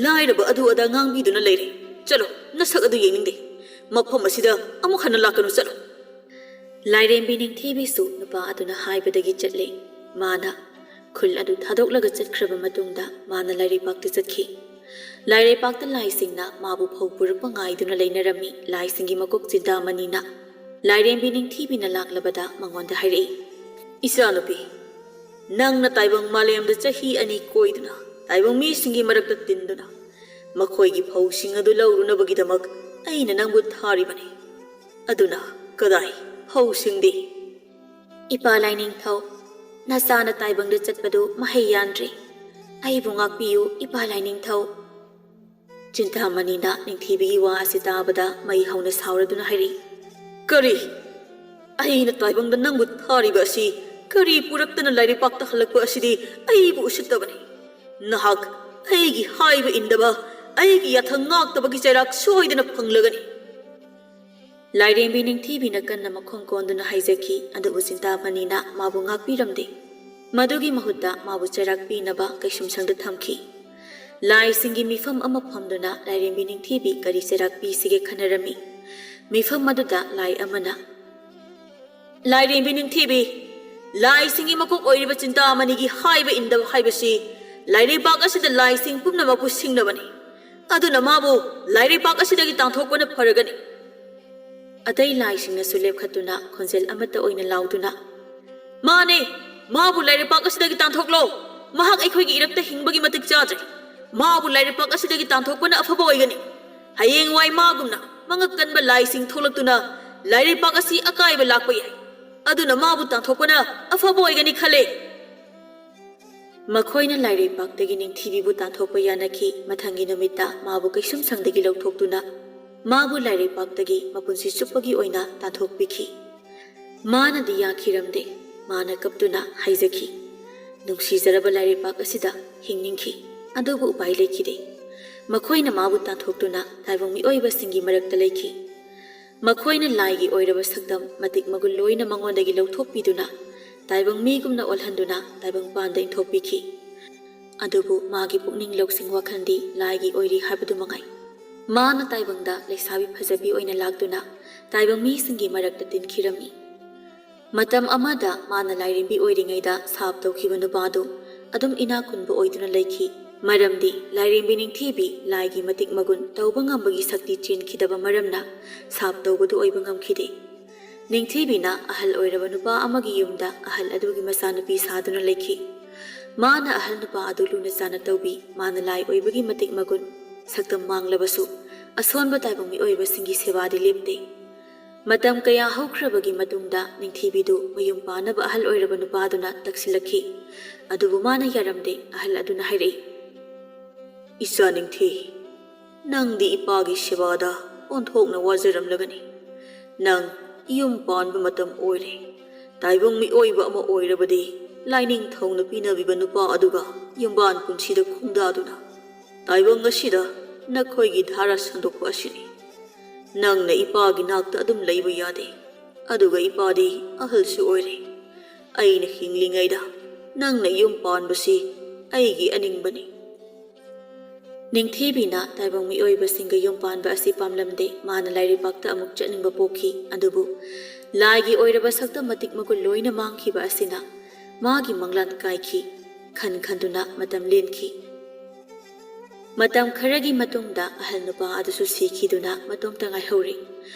ꯂꯥꯏꯔꯕ ꯑꯗꯨ ꯑꯗꯥ ꯉꯥꯡꯕꯤꯗꯨꯅ ꯂꯩꯔꯦ꯫ ꯆꯠꯂꯣ, ꯅꯁꯛ ꯑꯗꯨ ꯌꯦꯡꯅꯤꯡꯗꯦ꯫ ꯃꯐꯝ ꯑꯁꯤꯗ ꯑꯃꯨꯛ ꯍꯟꯅ ꯂꯥꯛꯀꯅꯨ, ꯆꯠꯂꯣ꯫" ꯂꯥꯏꯔꯦꯝꯕꯤ ꯅꯤꯡꯊꯤꯕꯤꯁꯨ ꯅꯨꯄꯥ ꯑꯗꯨꯅ ꯍꯥꯏꯕꯗꯒꯤ ꯆꯠꯂꯦ꯫ ꯃꯥꯅ ꯈꯨꯜ ꯑꯗꯨ ꯊꯥꯗꯣꯛꯂꯒ ꯆꯠꯈ꯭ꯔꯕ ꯃꯇꯨꯡꯗ ꯃꯥꯅ ꯂꯥꯏꯔꯩꯄꯥꯛꯇ ꯆꯠꯈꯤ꯫ ꯂꯥꯏꯔꯩꯄꯥꯛꯇ ꯂꯥꯏꯁꯤꯡꯅ ꯃꯥꯕꯨ ꯐꯧ ꯄꯨꯔꯛꯄ ꯉꯥꯏꯗꯨꯅ ꯂꯩꯅꯔꯝꯃꯤ꯫ ꯂꯥꯏꯁꯤꯡꯒꯤ ꯃꯀꯣꯛ ꯆꯤꯟꯇꯥꯃꯅꯤꯅ ꯂꯥꯏꯔꯦꯝꯕꯤ ꯅꯤꯡꯊꯤꯕꯤꯅ ꯂꯥꯛꯂꯕꯗ ꯃꯉꯣꯟꯗ ꯍꯥꯏꯔꯛꯏ, "ꯏꯆꯥꯅꯨꯄꯤ, ꯅꯪꯅ ꯇꯥꯏꯕꯪ ꯃꯥꯂꯦꯝꯗ ꯆꯍꯤ ꯑꯅꯤ ꯀꯣꯏꯗꯨꯅ ꯇꯥꯏꯕꯪ ꯃꯤꯁꯤꯡꯒꯤ ꯃꯔꯛꯇ ꯇꯤꯟꯗꯨꯅ ꯃꯈꯣꯏꯒꯤ ꯐꯧꯁꯤꯡ ꯑꯗꯨ ꯂꯧꯔꯨꯅꯕꯒꯤꯗꯃꯛ ꯑꯩꯅ ꯅꯪꯕꯨ ꯊꯥꯔꯤꯕꯅꯤ꯫ ꯑꯗꯨꯅ ꯀꯗꯥꯏ ꯐꯧꯁꯤꯡꯗꯤ?" "ꯏꯄꯥ ꯂꯥꯏꯅꯤꯡꯊꯧ, ꯅꯆꯥꯅ ꯇꯥꯏꯕꯪꯗ ꯆꯠꯄꯗꯨ ꯃꯍꯩ ꯌꯥꯟꯗ꯭ꯔꯤ꯫ ꯑꯩꯕꯨ ꯉꯥꯛꯄꯤꯌꯨ, ꯏꯄꯥ ꯂꯥꯏꯅꯤꯡꯊꯧ꯫" ꯆꯤꯟꯇꯥꯃꯅꯤꯅ ꯅꯤꯡꯊꯤꯕꯤꯒꯤ ꯋꯥ ꯑꯁꯤ ꯇꯥꯕꯗ ꯃꯩ ꯍꯧꯅ ꯁꯥꯎꯔꯗꯨꯅ ꯍꯥꯏꯔꯛꯏ, "ꯀꯔꯤ? ꯑꯩꯅ ꯇꯥꯏꯕꯪꯗ ꯅꯪꯕꯨ ꯊꯥꯔꯤꯕ ꯑꯁꯤ ꯀꯔꯤ ꯄꯨꯔꯛꯇꯅ ꯂꯥꯏꯔꯩꯄꯥꯛꯇ ꯍꯜꯂꯛꯄ ꯑꯁꯤꯗꯤ ꯑꯩꯕꯨ ꯎꯁꯤꯠꯇꯕꯅꯤ꯫ ꯅꯍꯥꯛ ꯑꯩꯒꯤ ꯍꯥꯏꯕ ꯏꯟꯗꯕ, ꯑꯩꯒꯤ ꯌꯥꯊꯪ ꯉꯥꯛꯇꯕꯒꯤ ꯆꯩꯔꯥꯛ ꯁꯣꯏꯗꯅ ꯐꯪꯂꯒꯅꯤ꯫" ꯂꯥꯏꯔꯦꯝꯕꯤ ꯅꯤꯡꯊꯤꯕꯤꯅ ꯀꯟꯅ ꯃꯈꯣꯡ ꯀꯣꯟꯗꯨꯅ ꯍꯥꯏꯖꯈꯤ, ꯑꯗꯨꯕꯨ ꯆꯤꯟꯇꯥꯃꯅꯤꯅ ꯃꯥꯕꯨ ꯉꯥꯛꯄꯤꯔꯝꯗꯦ꯫ ꯃꯗꯨꯒꯤ ꯃꯍꯨꯠꯇ ꯃꯥꯕꯨ ꯆꯩꯔꯥꯛ ꯄꯤꯅꯕ ꯀꯩꯁꯨꯝꯁꯪꯗ ꯊꯝꯈꯤ꯫ ꯂꯥꯏꯁꯤꯡꯒꯤ ꯃꯤꯐꯝ ꯑꯃ ꯐꯝꯗꯨꯅ ꯂꯥꯏꯔꯦꯝꯕꯤ ꯅꯤꯡꯊꯤꯕꯤ ꯀꯔꯤ ꯆꯩꯔꯥꯛ ꯄꯤꯁꯤꯒꯦ ꯈꯟꯅꯔꯝꯃꯤ꯫ ꯃꯤꯐꯝ ꯑꯗꯨꯗ ꯂꯥꯏ ꯑꯃꯅ, "ꯂꯥꯏꯔꯦꯝꯕꯤ ꯅꯤꯡꯊꯤꯕꯤ, ꯂꯥꯏꯁꯤꯡꯒꯤ ꯃꯀꯣꯛ ꯑꯣꯏꯔꯤꯕ ꯆꯤꯟꯇꯥꯃꯅꯤꯒꯤ ꯍꯥꯏꯕ ꯏꯟꯗꯕ ꯍꯥꯏꯕꯁꯤ ꯂꯥꯏꯔꯩꯄꯥꯛ ꯑꯁꯤꯗ ꯂꯥꯏꯁꯤꯡ ꯄꯨꯝꯅꯃꯛꯄꯨ ꯁꯤꯡꯅꯕꯅꯤ꯫ ꯑꯗꯨꯅ ꯃꯥꯕꯨ ꯂꯥꯏꯔꯩꯄꯥꯛ ꯑꯁꯤꯗꯒꯤ ꯇꯥꯟꯊꯣꯛꯄꯅ ꯐꯔꯒꯅꯤ꯫" ꯑꯇꯩ ꯂꯥꯏꯁꯤꯡꯅꯁꯨ ꯂꯦꯞꯈꯠꯇꯨꯅ ꯈꯣꯟꯖꯦꯜ ꯑꯃꯠꯇ ꯑꯣꯏꯅ ꯂꯥꯎꯗꯨꯅ, "ꯃꯥꯅꯦ, ꯃꯥꯕꯨ ꯂꯥꯏꯔꯩꯄꯥꯛ ꯑꯁꯤꯗꯒꯤ ꯇꯥꯟꯊꯣꯛꯂꯣ꯫ ꯃꯍꯥꯛ ꯑꯩꯈꯣꯏꯒꯤ ꯏꯔꯛꯇ ꯍꯤꯡꯕꯒꯤ ꯃꯇꯤꯛ ꯆꯥꯗ꯭ꯔꯦ꯫ ꯃꯥꯕꯨ ꯂꯥꯏꯔꯩꯄꯥꯛ ꯑꯁꯤꯗꯒꯤ ꯇꯥꯟꯊꯣꯛꯄꯅ ꯑꯐꯕ ꯑꯣꯏꯒꯅꯤ꯫ ꯍꯌꯦꯡꯋꯥꯏ ꯃꯥꯒꯨꯝꯅ ꯃꯉꯛ ꯀꯟꯕ ꯂꯥꯏꯁꯤꯡ ꯊꯣꯛꯂꯛꯇꯨꯅ ꯂꯥꯏꯔꯩꯄꯥꯛ ꯑꯁꯤ ꯑꯀꯥꯏꯕ ꯂꯥꯛꯄ ꯌꯥꯏ꯫ ꯑꯗꯨꯅ ꯃꯥꯕꯨ ꯇꯥꯟꯊꯣꯛꯄꯅ ꯑꯐꯕ ꯑꯣꯏꯒꯅꯤ ꯈꯜꯂꯦ꯫" ꯃꯈꯣꯏꯅ ꯂꯥꯏꯔꯩꯄꯥꯛꯇꯒꯤ ꯅꯤꯡꯊꯤꯕꯤꯕꯨ ꯇꯥꯟꯊꯣꯛꯄ ꯌꯥꯅꯈꯤ꯫ ꯃꯊꯪꯒꯤ ꯅꯨꯃꯤꯠꯇ ꯃꯥꯕꯨ ꯀꯩꯁꯨꯝꯁꯪꯗꯒꯤ ꯂꯧꯊꯣꯛꯇꯨꯅ ꯃꯥꯕꯨ ꯂꯥꯏꯔꯩꯄꯥꯛꯇꯒꯤ ꯃꯄꯨꯟꯁꯤ ꯆꯨꯞꯄꯒꯤ ꯑꯣꯏꯅ ꯇꯥꯟꯊꯣꯛꯄꯤꯈꯤ꯫ ꯃꯥꯅꯗꯤ ꯌꯥꯈꯤꯔꯝꯗꯦ꯫ ꯃꯥꯅ ꯀꯞꯇꯨꯅ ꯍꯥꯏꯖꯈꯤ, "ꯅꯨꯡꯁꯤꯖꯔꯕ ꯂꯥꯏꯔꯩꯄꯥꯛ ꯑꯁꯤꯗ ꯍꯤꯡꯅꯤꯡꯈꯤ, ꯑꯗꯨꯕꯨ ꯎꯄꯥꯏ ꯂꯩꯈꯤꯗꯦ꯫ ꯃꯈꯣꯏꯅ ꯃꯥꯕꯨ ꯇꯥꯟꯊꯣꯛꯇꯨꯅ ꯇꯥꯏꯕꯪ ꯃꯤꯑꯣꯏꯕꯁꯤꯡꯒꯤ ꯃꯔꯛꯇ ꯂꯩꯈꯤ꯫ ꯃꯈꯣꯏꯅ ꯂꯥꯏꯒꯤ ꯑꯣꯏꯔꯕ ꯁꯛꯇꯝ ꯃꯇꯤꯛ ꯃꯒꯨꯟ ꯂꯣꯏꯅ ꯃꯉꯣꯟꯗꯒꯤ ꯂꯧꯊꯣꯛꯄꯤꯗꯨꯅ ꯇꯥꯏꯕꯪ ꯃꯤꯒꯨꯝꯅ ꯑꯣꯜꯍꯟꯗꯨꯅ ꯇꯥꯏꯕꯪ ꯄꯥꯟꯗ ꯏꯟꯊꯣꯛꯄꯤꯈꯤ꯫ ꯑꯗꯨꯕꯨ ꯃꯥꯒꯤ ꯄꯨꯛꯅꯤꯡ ꯂꯧꯁꯤꯡ ꯋꯥꯈꯜꯗꯤ ꯂꯥꯏꯒꯤ ꯑꯣꯏꯔꯤ ꯍꯥꯏꯕꯗꯨ ꯃꯉꯥꯏ꯫ ꯃꯥꯅ ꯇꯥꯏꯕꯪꯗ ꯂꯩꯁꯥꯕꯤ ꯐꯖꯕꯤ ꯑꯣꯏꯅ ꯂꯥꯛꯇꯨꯅ ꯇꯥꯏꯕꯪ ꯃꯤꯁꯤꯡꯒꯤ ꯃꯔꯛꯇ ꯇꯤꯟꯈꯤꯔꯝꯃꯤ꯫ ꯃꯇꯝ ꯑꯃꯗ ꯃꯥꯅ ꯂꯥꯏꯔꯦꯝꯕꯤ ꯑꯣꯏꯔꯤꯉꯩꯗ ꯁꯥꯞ ꯇꯧꯈꯤꯕ ꯅꯨꯄꯥꯗꯨ ꯑꯗꯨꯝ ꯏꯅꯥꯛ ꯈꯨꯟꯕ ꯑꯣꯏꯗꯨꯅ ꯂꯩꯈꯤ꯫ ꯃꯔꯝꯗꯤ ꯂꯥꯏꯔꯦꯝꯕꯤ ꯅꯤꯡꯊꯤꯕꯤ ꯂꯥꯏꯒꯤ ꯃꯇꯤꯛ ꯃꯒꯨꯟ ꯇꯧꯕ ꯉꯝꯕꯒꯤ ꯁꯛꯇꯤ ꯆꯦꯟꯈꯤꯗꯕ ꯃꯔꯝꯅ ꯁꯥꯞ ꯇꯧꯕꯗꯨ ꯑꯣꯏꯕ ꯉꯝꯈꯤꯗꯦ꯫ ꯅꯤꯡꯊꯤꯕꯤꯅ ꯑꯍꯜ ꯑꯣꯏꯔꯕ ꯅꯨꯄꯥ ꯑꯃꯒꯤ ꯌꯨꯝꯗ ꯑꯍꯜ ꯑꯗꯨꯒꯤ ꯃꯆꯥꯅꯨꯄꯤ ꯁꯥꯗꯨꯅ ꯂꯩꯈꯤ꯫ ꯃꯥꯅ ꯑꯍꯜ ꯅꯨꯄꯥ ꯑꯗꯨ ꯂꯨꯅ ꯆꯥꯅ ꯇꯧꯕꯤ꯫ ꯃꯥꯅ ꯂꯥꯏ ꯑꯣꯏꯕꯒꯤ ꯃꯇꯤꯛ ꯃꯒꯨꯟ, ꯁꯛꯇꯝ ꯃꯥꯡꯂꯕꯁꯨ, ꯑꯁꯣꯟꯕ ꯇꯥꯏꯕꯪ ꯃꯤꯑꯣꯏꯕꯁꯤꯡꯒꯤ ꯁꯦꯕꯥꯗꯤ ꯂꯦꯞꯇꯦ꯫ ꯃꯇꯝ ꯀꯌꯥ ꯍꯧꯈ꯭ꯔꯕꯒꯤ ꯃꯇꯨꯡꯗ ꯅꯤꯡꯊꯤꯕꯤꯗꯨ ꯃꯌꯨꯝ ꯄꯥꯟꯅꯕ ꯑꯍꯜ ꯑꯣꯏꯔꯕ ꯅꯨꯄꯥꯗꯨꯅ ꯇꯛꯁꯤꯜꯂꯛꯈꯤ꯫ ꯑꯗꯨꯕꯨ ꯃꯥꯅ ꯌꯥꯔꯝꯗꯦ꯫ ꯑꯍꯜ ꯑꯗꯨꯅ ꯍꯥꯏꯔꯛꯏ, "ꯏꯆꯥ ꯅꯤꯡꯊꯤ, ꯅꯪꯗꯤ ꯏꯄꯥꯒꯤ ꯁꯦꯕꯥꯗ ꯑꯣꯟꯊꯣꯛꯅ ꯋꯥꯖꯔꯝꯂꯒꯅꯤ꯫ ꯅꯪ ꯌꯨꯝ ꯄꯥꯟꯕ ꯃꯇꯝ ꯑꯣꯏꯔꯦ꯫ ꯇꯥꯏꯕꯪ ꯃꯤꯑꯣꯏꯕ ꯑꯃ ꯑꯣꯏꯔꯕꯗꯤ ꯂꯥꯏꯅꯤꯡꯊꯧꯅ ꯄꯤꯅꯕꯤꯕ ꯅꯨꯄꯥ ꯑꯗꯨꯒ ꯌꯨꯝꯕꯥꯟ ꯄꯨꯟꯁꯤꯗ ꯈꯣꯡꯗꯥꯗꯨꯅ ꯇꯥꯏꯕꯪ ꯑꯁꯤꯗ ꯅꯈꯣꯏꯒꯤ ꯙꯥꯔꯥ ꯁꯟꯗꯣꯛꯄ ꯑꯁꯤꯅꯤ꯫ ꯅꯪꯅ ꯏꯄꯥꯒꯤ ꯅꯥꯛꯇ ꯑꯗꯨꯝ ꯂꯩꯕ ꯌꯥꯗꯦ꯫ ꯑꯗꯨꯒ ꯏꯄꯥꯗꯤ ꯑꯍꯜꯁꯨ ꯑꯣꯏꯔꯦ꯫ ꯑꯩꯅ ꯍꯤꯡꯂꯤꯉꯩꯗ ꯅꯪꯅ ꯌꯨꯝ ꯄꯥꯟꯕꯁꯤ ꯑꯩꯒꯤ ꯑꯅꯤꯡꯕꯅꯤ꯫" ꯅꯤꯡꯊꯤꯕꯤꯅ ꯇꯥꯏꯕꯪ ꯃꯤꯑꯣꯏꯕꯁꯤꯡꯒ ꯌꯨꯝ ꯄꯥꯟꯕ ꯑꯁꯤ ꯄꯥꯝꯂꯝꯗꯦ꯫ ꯃꯥꯅ ꯂꯥꯏꯔꯩꯕꯥꯛꯇ ꯑꯃꯨꯛ ꯆꯠꯅꯤꯡꯕ ꯄꯣꯛꯈꯤ꯫ ꯑꯗꯨꯕꯨ ꯂꯥꯏꯒꯤ ꯑꯣꯏꯔꯕ ꯁꯛꯇꯝ ꯃꯇꯤꯛ ꯃꯒꯨꯟ ꯂꯣꯏꯅ ꯃꯥꯡꯈꯤꯕ ꯑꯁꯤꯅ ꯃꯥꯒꯤ ꯃꯪꯂꯥꯟ ꯀꯥꯏꯈꯤ꯫ ꯈꯟ ꯈꯟꯗꯨꯅ ꯃꯇꯝ ꯂꯦꯟꯈꯤ꯫ ꯃꯇꯝ ꯈꯔꯒꯤ ꯃꯇꯨꯡꯗ ꯑꯍꯜ ꯅꯨꯄꯥ ꯑꯗꯨꯁꯨ ꯁꯤꯈꯤꯗꯨꯅ ꯃꯇꯣꯝꯇ ꯉꯥꯏꯍꯧꯔꯦ꯫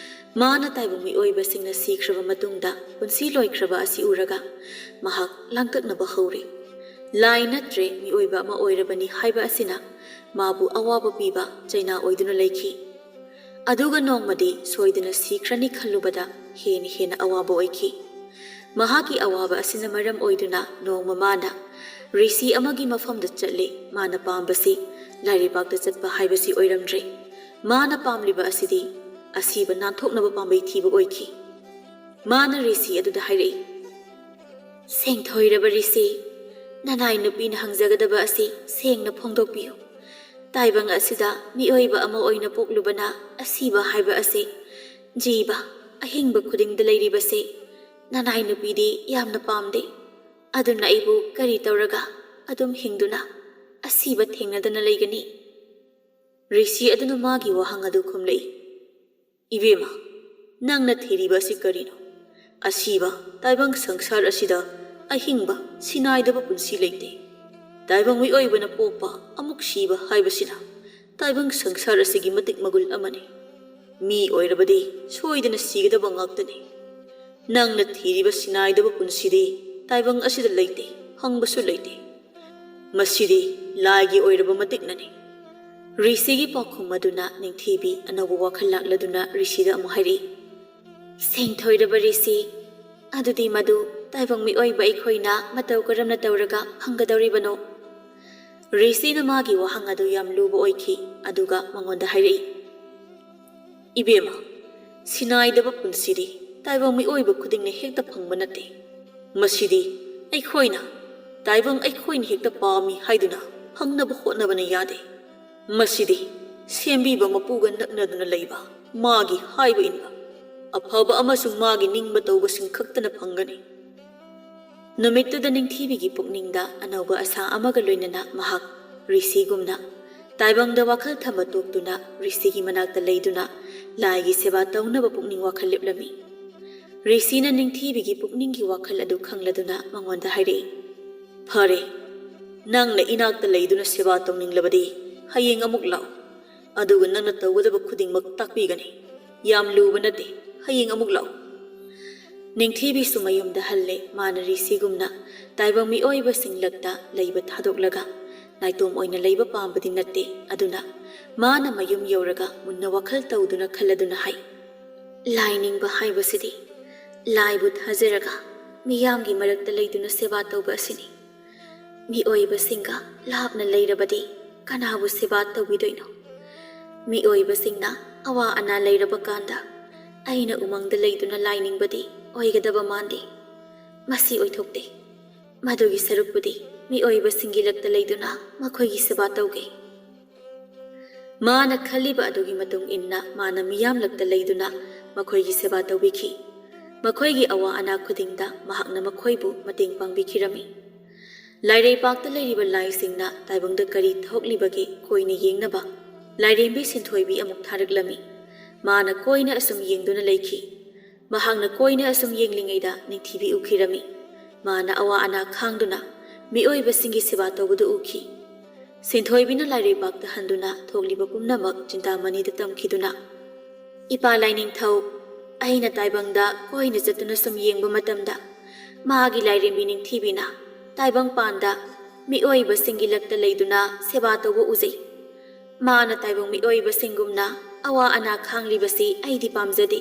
ꯃꯥꯅ ꯇꯥꯏꯕꯪ ꯃꯤꯑꯣꯏꯕꯁꯤꯡꯅ ꯁꯤꯈ꯭ꯔꯕ ꯃꯇꯨꯡꯗ ꯄꯨꯟꯁꯤ ꯂꯣꯏꯈ꯭ꯔꯕ ꯑꯁꯤ ꯎꯔꯒ ꯃꯍꯥꯛ ꯂꯥꯡꯇꯛꯅꯕ ꯍꯧꯔꯦ꯫ ꯂꯥꯏ ꯅꯠꯇ꯭ꯔꯦ, ꯃꯤꯑꯣꯏꯕ ꯑꯃ ꯑꯣꯏꯔꯕꯅꯤ ꯍꯥꯏꯕ ꯑꯁꯤꯅ ꯃꯥꯕꯨ ꯑꯋꯥꯕ ꯄꯤꯕ ꯆꯩꯅꯥ ꯑꯣꯏꯗꯨꯅ ꯂꯩꯈꯤ꯫ ꯑꯗꯨꯒ ꯅꯣꯡꯃꯗꯤ ꯁꯣꯏꯗꯅ ꯁꯤꯈ꯭ꯔꯅꯤ ꯈꯜꯂꯨꯕꯗ ꯍꯦꯟꯅ ꯍꯦꯟꯅ ꯑꯋꯥꯕ ꯑꯣꯏꯈꯤ꯫ ꯃꯍꯥꯛꯀꯤ ꯑꯋꯥꯕ ꯑꯁꯤꯅ ꯃꯔꯝ ꯑꯣꯏꯗꯨꯅ ꯅꯣꯡꯃ ꯃꯥꯅ ꯔꯤꯁꯤ ꯑꯃꯒꯤ ꯃꯐꯝꯗ ꯆꯠꯂꯤ꯫ ꯃꯥꯅ ꯄꯥꯝꯕꯁꯤ ꯂꯥꯏꯔꯩꯕꯥꯛꯇ ꯆꯠꯄ ꯍꯥꯏꯕꯁꯤ ꯑꯣꯏꯔꯝꯗ꯭ꯔꯦ꯫ ꯃꯥꯅ ꯄꯥꯝꯂꯤꯕ ꯑꯁꯤꯗꯤ ꯑꯁꯤꯕ ꯅꯥꯟꯊꯣꯛꯅꯕ ꯄꯥꯝꯕꯩ ꯊꯤꯕ ꯑꯣꯏꯈꯤ꯫ ꯃꯥꯅ ꯔꯤꯁꯤ ꯑꯗꯨꯗ ꯍꯥꯏꯔꯛꯏ, "ꯁꯦꯡꯊꯣꯏꯔꯕ ꯔꯤꯁꯤ, ꯅꯅꯥꯏ ꯅꯨꯄꯤꯅ ꯍꯪꯖꯒꯗꯕ ꯑꯁꯤ ꯁꯦꯡꯅ ꯐꯣꯡꯗꯣꯛꯄꯤꯌꯨ꯫ ꯇꯥꯏꯕꯪ ꯑꯁꯤꯗ ꯃꯤꯑꯣꯏꯕ ꯑꯃ ꯑꯣꯏꯅ ꯄꯣꯛꯂꯨꯕꯅ ꯑꯁꯤꯕ ꯍꯥꯏꯕ ꯑꯁꯤ, ꯖꯤꯕ ꯑꯍꯤꯡꯕ ꯈꯨꯗꯤꯡꯗ ꯂꯩꯔꯤꯕꯁꯤ ꯅꯅꯥꯏ ꯅꯨꯄꯤꯗꯤ ꯌꯥꯝꯅ ꯄꯥꯝꯗꯦ꯫ ꯑꯗꯨꯅ ꯑꯩꯕꯨ ꯀꯔꯤ ꯇꯧꯔꯒ ꯑꯗꯨꯝ ꯍꯤꯡꯗꯨꯅ ꯑꯁꯤꯕ ꯊꯦꯡꯅꯗꯅ ꯂꯩꯒꯅꯤ?" ꯔꯤꯁꯤ ꯑꯗꯨꯅ ꯃꯥꯒꯤ ꯋꯥꯍꯪ ꯑꯗꯨ ꯈꯨꯝꯂꯛꯏ, "ꯏꯕꯦꯝꯃ, ꯅꯪꯅ ꯊꯤꯔꯤꯕ ꯑꯁꯤ ꯀꯔꯤꯅꯣ? ꯑꯁꯤꯕ ꯇꯥꯏꯕꯪ ꯁꯪꯁꯥꯔ ꯑꯁꯤꯗ ꯑꯍꯤꯡꯕ ꯁꯤꯅꯥꯏꯗꯕ ꯄꯨꯟꯁꯤ ꯂꯩꯇꯦ꯫ ꯇꯥꯏꯕꯪ ꯃꯤꯑꯣꯏꯕꯅ ꯄꯣꯛꯄ ꯑꯃꯨꯛ ꯁꯤꯕ ꯍꯥꯏꯕꯁꯤꯅ ꯇꯥꯏꯕꯪ ꯁꯪꯁꯥꯔ ꯑꯁꯤꯒꯤ ꯃꯇꯤꯛ ꯃꯒꯨꯜ ꯑꯃꯅꯤ꯫ ꯃꯤ ꯑꯣꯏꯔꯕꯗꯤ ꯁꯣꯏꯗꯅ ꯁꯤꯒꯗꯕ ꯉꯥꯛꯇꯅꯤ꯫ ꯅꯪꯅ ꯊꯤꯔꯤꯕ ꯁꯤꯅꯥꯏꯗꯕ ꯄꯨꯟꯁꯤꯗꯤ ꯇꯥꯏꯕꯪ ꯑꯁꯤꯗ ꯂꯩꯇꯦ, ꯐꯪꯕꯁꯨ ꯂꯩꯇꯦ꯫ ꯃꯁꯤꯗꯤ ꯂꯥꯏꯒꯤ ꯑꯣꯏꯔꯕ ꯃꯇꯤꯛꯅꯅꯤ꯫ ꯔꯤꯁꯤꯒꯤ ꯄꯥꯎꯈꯨꯝ ꯑꯗꯨꯅ ꯅꯤꯡꯊꯤꯕꯤ ꯑꯅꯧꯕ ꯋꯥꯈꯜ ꯂꯥꯛꯂꯗꯨꯅ ꯔꯤꯁꯤꯗ ꯑꯃꯨꯛ ꯍꯥꯏꯔꯛꯏ, "ꯁꯦꯡꯊꯣꯏꯔꯕ ꯔꯤꯁꯤ, ꯑꯗꯨꯗꯤ ꯃꯗꯨ ꯇꯥꯏꯕꯪ ꯃꯤꯑꯣꯏꯕ ꯑꯩꯈꯣꯏꯅ ꯃꯇꯧ ꯀꯔꯝꯅ ꯇꯧꯔꯒ ꯐꯪꯒꯗꯧꯔꯤꯕꯅꯣ?" ꯔꯤꯁꯤꯅ ꯃꯥꯒꯤ ꯋꯥꯍꯪ ꯑꯗꯨ ꯌꯥꯝ ꯂꯨꯕ ꯑꯣꯏꯈꯤ, ꯑꯗꯨꯒ ꯃꯉꯣꯟꯗ ꯍꯥꯏꯔꯛꯏ, "ꯏꯕꯦꯝꯃ, ꯁꯤꯅꯥꯏꯗꯕ ꯄꯨꯟꯁꯤꯗꯤ ꯇꯥꯏꯕꯪ ꯃꯤꯑꯣꯏꯕ ꯈꯨꯗꯤꯡꯅ ꯍꯦꯛꯇ ꯐꯪꯕ ꯅꯠꯇꯦ꯫ ꯃꯁꯤꯗꯤ ꯑꯩꯈꯣꯏꯅ, ꯇꯥꯏꯕꯪ ꯑꯩꯈꯣꯏꯅ ꯍꯦꯛꯇ ꯄꯥꯝꯃꯤ ꯍꯥꯏꯗꯨꯅ ꯐꯪꯅꯕ ꯍꯣꯠꯅꯕꯅ ꯌꯥꯗꯦ꯫ ꯃꯁꯤꯗꯤ ꯁꯦꯝꯕꯤꯕ ꯃꯄꯨꯒ ꯅꯛꯅꯗꯨꯅ ꯂꯩꯕ, ꯃꯥꯒꯤ ꯍꯥꯏꯕ ꯏꯟꯕ, ꯑꯐꯕ ꯑꯃꯁꯨꯡ ꯃꯥꯒꯤ ꯅꯤꯡꯕ ꯇꯧꯕꯁꯤꯡ ꯈꯛꯇꯅ ꯐꯪꯒꯅꯤ꯫" ꯅꯨꯃꯤꯠꯇꯨꯗ ꯅꯤꯡꯊꯤꯕꯤꯒꯤ ꯄꯨꯛꯅꯤꯡꯗ ꯑꯅꯧꯕ ꯑꯁꯥ ꯑꯃꯒ ꯂꯣꯏꯅꯅ ꯃꯍꯥꯛ ꯔꯤꯁꯤꯒꯨꯝꯅ ꯇꯥꯏꯕꯪꯗ ꯋꯥꯈꯜ ꯊꯝꯕ ꯇꯣꯛꯇꯨꯅ ꯔꯤꯁꯤꯒꯤ ꯃꯅꯥꯛꯇ ꯂꯩꯗꯨꯅ ꯂꯥꯏꯒꯤ ꯁꯦꯕꯥ ꯇꯧꯅꯕ ꯄꯨꯛꯅꯤꯡ ꯋꯥꯈꯜ ꯂꯦꯞꯂꯝꯃꯤ꯫ ꯔꯤꯁꯤꯅ ꯅꯤꯡꯊꯤꯕꯤꯒꯤ ꯄꯨꯛꯅꯤꯡꯒꯤ ꯋꯥꯈꯜ ꯑꯗꯨ ꯈꯪꯂꯗꯨꯅ ꯃꯉꯣꯟꯗ ꯍꯥꯏꯔꯛꯏ, "ꯐꯔꯦ, ꯅꯪꯅ ꯏꯅꯥꯛꯇ ꯂꯩꯗꯨꯅ ꯁꯦꯕꯥ ꯇꯧꯅꯤꯡꯂꯕꯗꯤ ꯍꯌꯦꯡ ꯑꯃꯨꯛ ꯂꯥꯛꯎ꯫ ꯑꯗꯨꯒ ꯅꯪꯅ ꯇꯧꯒꯗꯕ ꯈꯨꯗꯤꯡꯃꯛ ꯇꯥꯛꯄꯤꯒꯅꯤ꯫ ꯌꯥꯝ ꯂꯨꯕ ꯅꯠꯇꯦ, ꯍꯌꯦꯡ ꯑꯃꯨꯛ ꯂꯥꯛꯎ꯫" ꯅꯤꯡꯊꯤꯕꯤꯁꯨ ꯃꯌꯨꯝꯗ ꯍꯜꯂꯦ꯫ ꯃꯥꯅ ꯔꯤꯁꯤꯒꯨꯝꯅ ꯇꯥꯏꯕꯪ ꯃꯤꯑꯣꯏꯕꯁꯤꯡ ꯂꯛꯇ ꯂꯩꯕ ꯊꯥꯗꯣꯛꯂꯒ ꯅꯥꯏꯇꯣꯝ ꯑꯣꯏꯅ ꯂꯩꯕ ꯄꯥꯝꯕꯗꯤ ꯅꯠꯇꯦ꯫ ꯑꯗꯨꯅ ꯃꯥꯅ ꯃꯌꯨꯝ ꯌꯧꯔꯒ ꯃꯨꯟꯅ ꯋꯥꯈꯜ ꯇꯧꯗꯨꯅ ꯈꯜꯂꯗꯨꯅ ꯍꯥꯏ, "ꯂꯥꯏ ꯅꯤꯡꯕ ꯍꯥꯏꯕꯁꯤꯗꯤ ꯂꯥꯏꯕꯨ ꯊꯥꯖꯔꯒ ꯃꯤꯌꯥꯝꯒꯤ ꯃꯔꯛꯇ ꯂꯩꯗꯨꯅ ꯁꯦꯕꯥ ꯇꯧꯕ ꯑꯁꯤꯅꯤ꯫ ꯃꯤꯑꯣꯏꯕꯁꯤꯡꯒ ꯂꯥꯞꯅ ꯂꯩꯔꯕꯗꯤ ꯀꯅꯥꯕꯨ ꯁꯦꯕꯥ ꯇꯧꯕꯤꯗꯣꯏꯅꯣ? ꯃꯤꯑꯣꯏꯕꯁꯤꯡꯅ ꯑꯋꯥ ꯑꯅꯥ ꯂꯩꯔꯕ ꯀꯥꯟꯗ ꯑꯩꯅ ꯎꯃꯪꯗ ꯂꯩꯗꯨꯅ ꯂꯥꯏ ꯅꯤꯡꯕꯗꯤ ꯑꯣꯏꯒꯗꯕ ꯃꯥꯟꯗꯦ꯫ ꯃꯁꯤ ꯑꯣꯏꯊꯣꯛꯇꯦ꯫ ꯃꯗꯨꯒꯤ ꯁꯔꯨꯛꯄꯨꯗꯤ ꯃꯤꯑꯣꯏꯕꯁꯤꯡꯒꯤ ꯂꯛꯇ ꯂꯩꯗꯨꯅ ꯃꯈꯣꯏꯒꯤ ꯁꯦꯕꯥ ꯇꯧꯒꯦ꯫" ꯃꯥꯅ ꯈꯜꯂꯤꯕ ꯑꯗꯨꯒꯤ ꯃꯇꯨꯡ ꯏꯟꯅ ꯃꯥꯅ ꯃꯤꯌꯥꯝ ꯂꯛꯇ ꯂꯩꯗꯨꯅ ꯃꯈꯣꯏꯒꯤ ꯁꯦꯕꯥ ꯇꯧꯕꯤꯈꯤ꯫ ꯃꯈꯣꯏꯒꯤ ꯑꯋꯥ ꯑꯅꯥ ꯈꯨꯗꯤꯡꯗ ꯃꯍꯥꯛꯅ ꯃꯈꯣꯏꯕꯨ ꯃꯇꯦꯡ ꯄꯥꯡꯕꯤꯈꯤꯔꯝꯃꯤ꯫ ꯂꯥꯏꯔꯩꯄꯥꯛꯇ ꯂꯩꯔꯤꯕ ꯂꯥꯏꯁꯤꯡꯅ ꯇꯥꯏꯕꯪꯗ ꯀꯔꯤ ꯊꯣꯛꯂꯤꯕꯒꯦ ꯀꯣꯏꯅ ꯌꯦꯡꯅꯕ ꯂꯥꯏꯔꯦꯝꯕꯤ ꯁꯤꯟꯊꯣꯏꯕꯤ ꯑꯃꯨꯛ ꯊꯥꯔꯛꯂꯝꯃꯤ꯫ ꯃꯥꯅ ꯀꯣꯏꯅ ꯑꯁꯨꯝ ꯌꯦꯡꯗꯨꯅ ꯂꯩꯈꯤ꯫ ꯃꯍꯥꯛꯅ ꯀꯣꯏꯅ ꯑꯁꯨꯝ ꯌꯦꯡꯂꯤꯉꯩꯗ ꯅꯤꯡꯊꯤꯕꯤ ꯎꯈꯤꯔꯝꯃꯤ꯫ ꯃꯥꯅ ꯑꯋꯥ ꯑꯅꯥ ꯈꯥꯡꯗꯨꯅ ꯃꯤꯑꯣꯏꯕꯁꯤꯡꯒꯤ ꯁꯦꯕꯥ ꯇꯧꯕꯗꯨ ꯎꯈꯤ꯫ ꯁꯤꯟꯊꯣꯏꯕꯤꯅ ꯂꯥꯏꯔꯩꯕꯥꯛꯇ ꯍꯟꯗꯨꯅ ꯊꯣꯛꯂꯤꯕ ꯄꯨꯝꯅꯃꯛ ꯆꯤꯟꯇꯥꯃꯅꯤꯗ ꯇꯝꯈꯤꯗꯨꯅ, "ꯏꯄꯥ ꯂꯥꯏꯅꯤꯡꯊꯧ, ꯑꯩꯅ ꯇꯥꯏꯕꯪꯗ ꯀꯣꯏꯅ ꯆꯠꯇꯨꯅ ꯁꯨꯝ ꯌꯦꯡꯕ ꯃꯇꯝꯗ, ꯃꯥꯒꯤ ꯂꯥꯏꯔꯦꯝꯕꯤ ꯅꯤꯡꯊꯤꯕꯤꯅ ꯇꯥꯏꯕꯪ ꯄꯥꯟꯗ ꯃꯤꯑꯣꯏꯕꯁꯤꯡꯒꯤ ꯂꯛꯇ ꯂꯩꯗꯨꯅ ꯁꯦꯕꯥ ꯇꯧꯕ ꯎꯖꯩ꯫ ꯃꯥꯅ ꯇꯥꯏꯕꯪ ꯃꯤꯑꯣꯏꯕꯁꯤꯡꯒꯨꯝꯅ ꯑꯋꯥ ꯑꯅꯥ ꯈꯥꯡꯂꯤꯕꯁꯤ ꯑꯩꯗꯤ ꯄꯥꯝꯖꯗꯦ꯫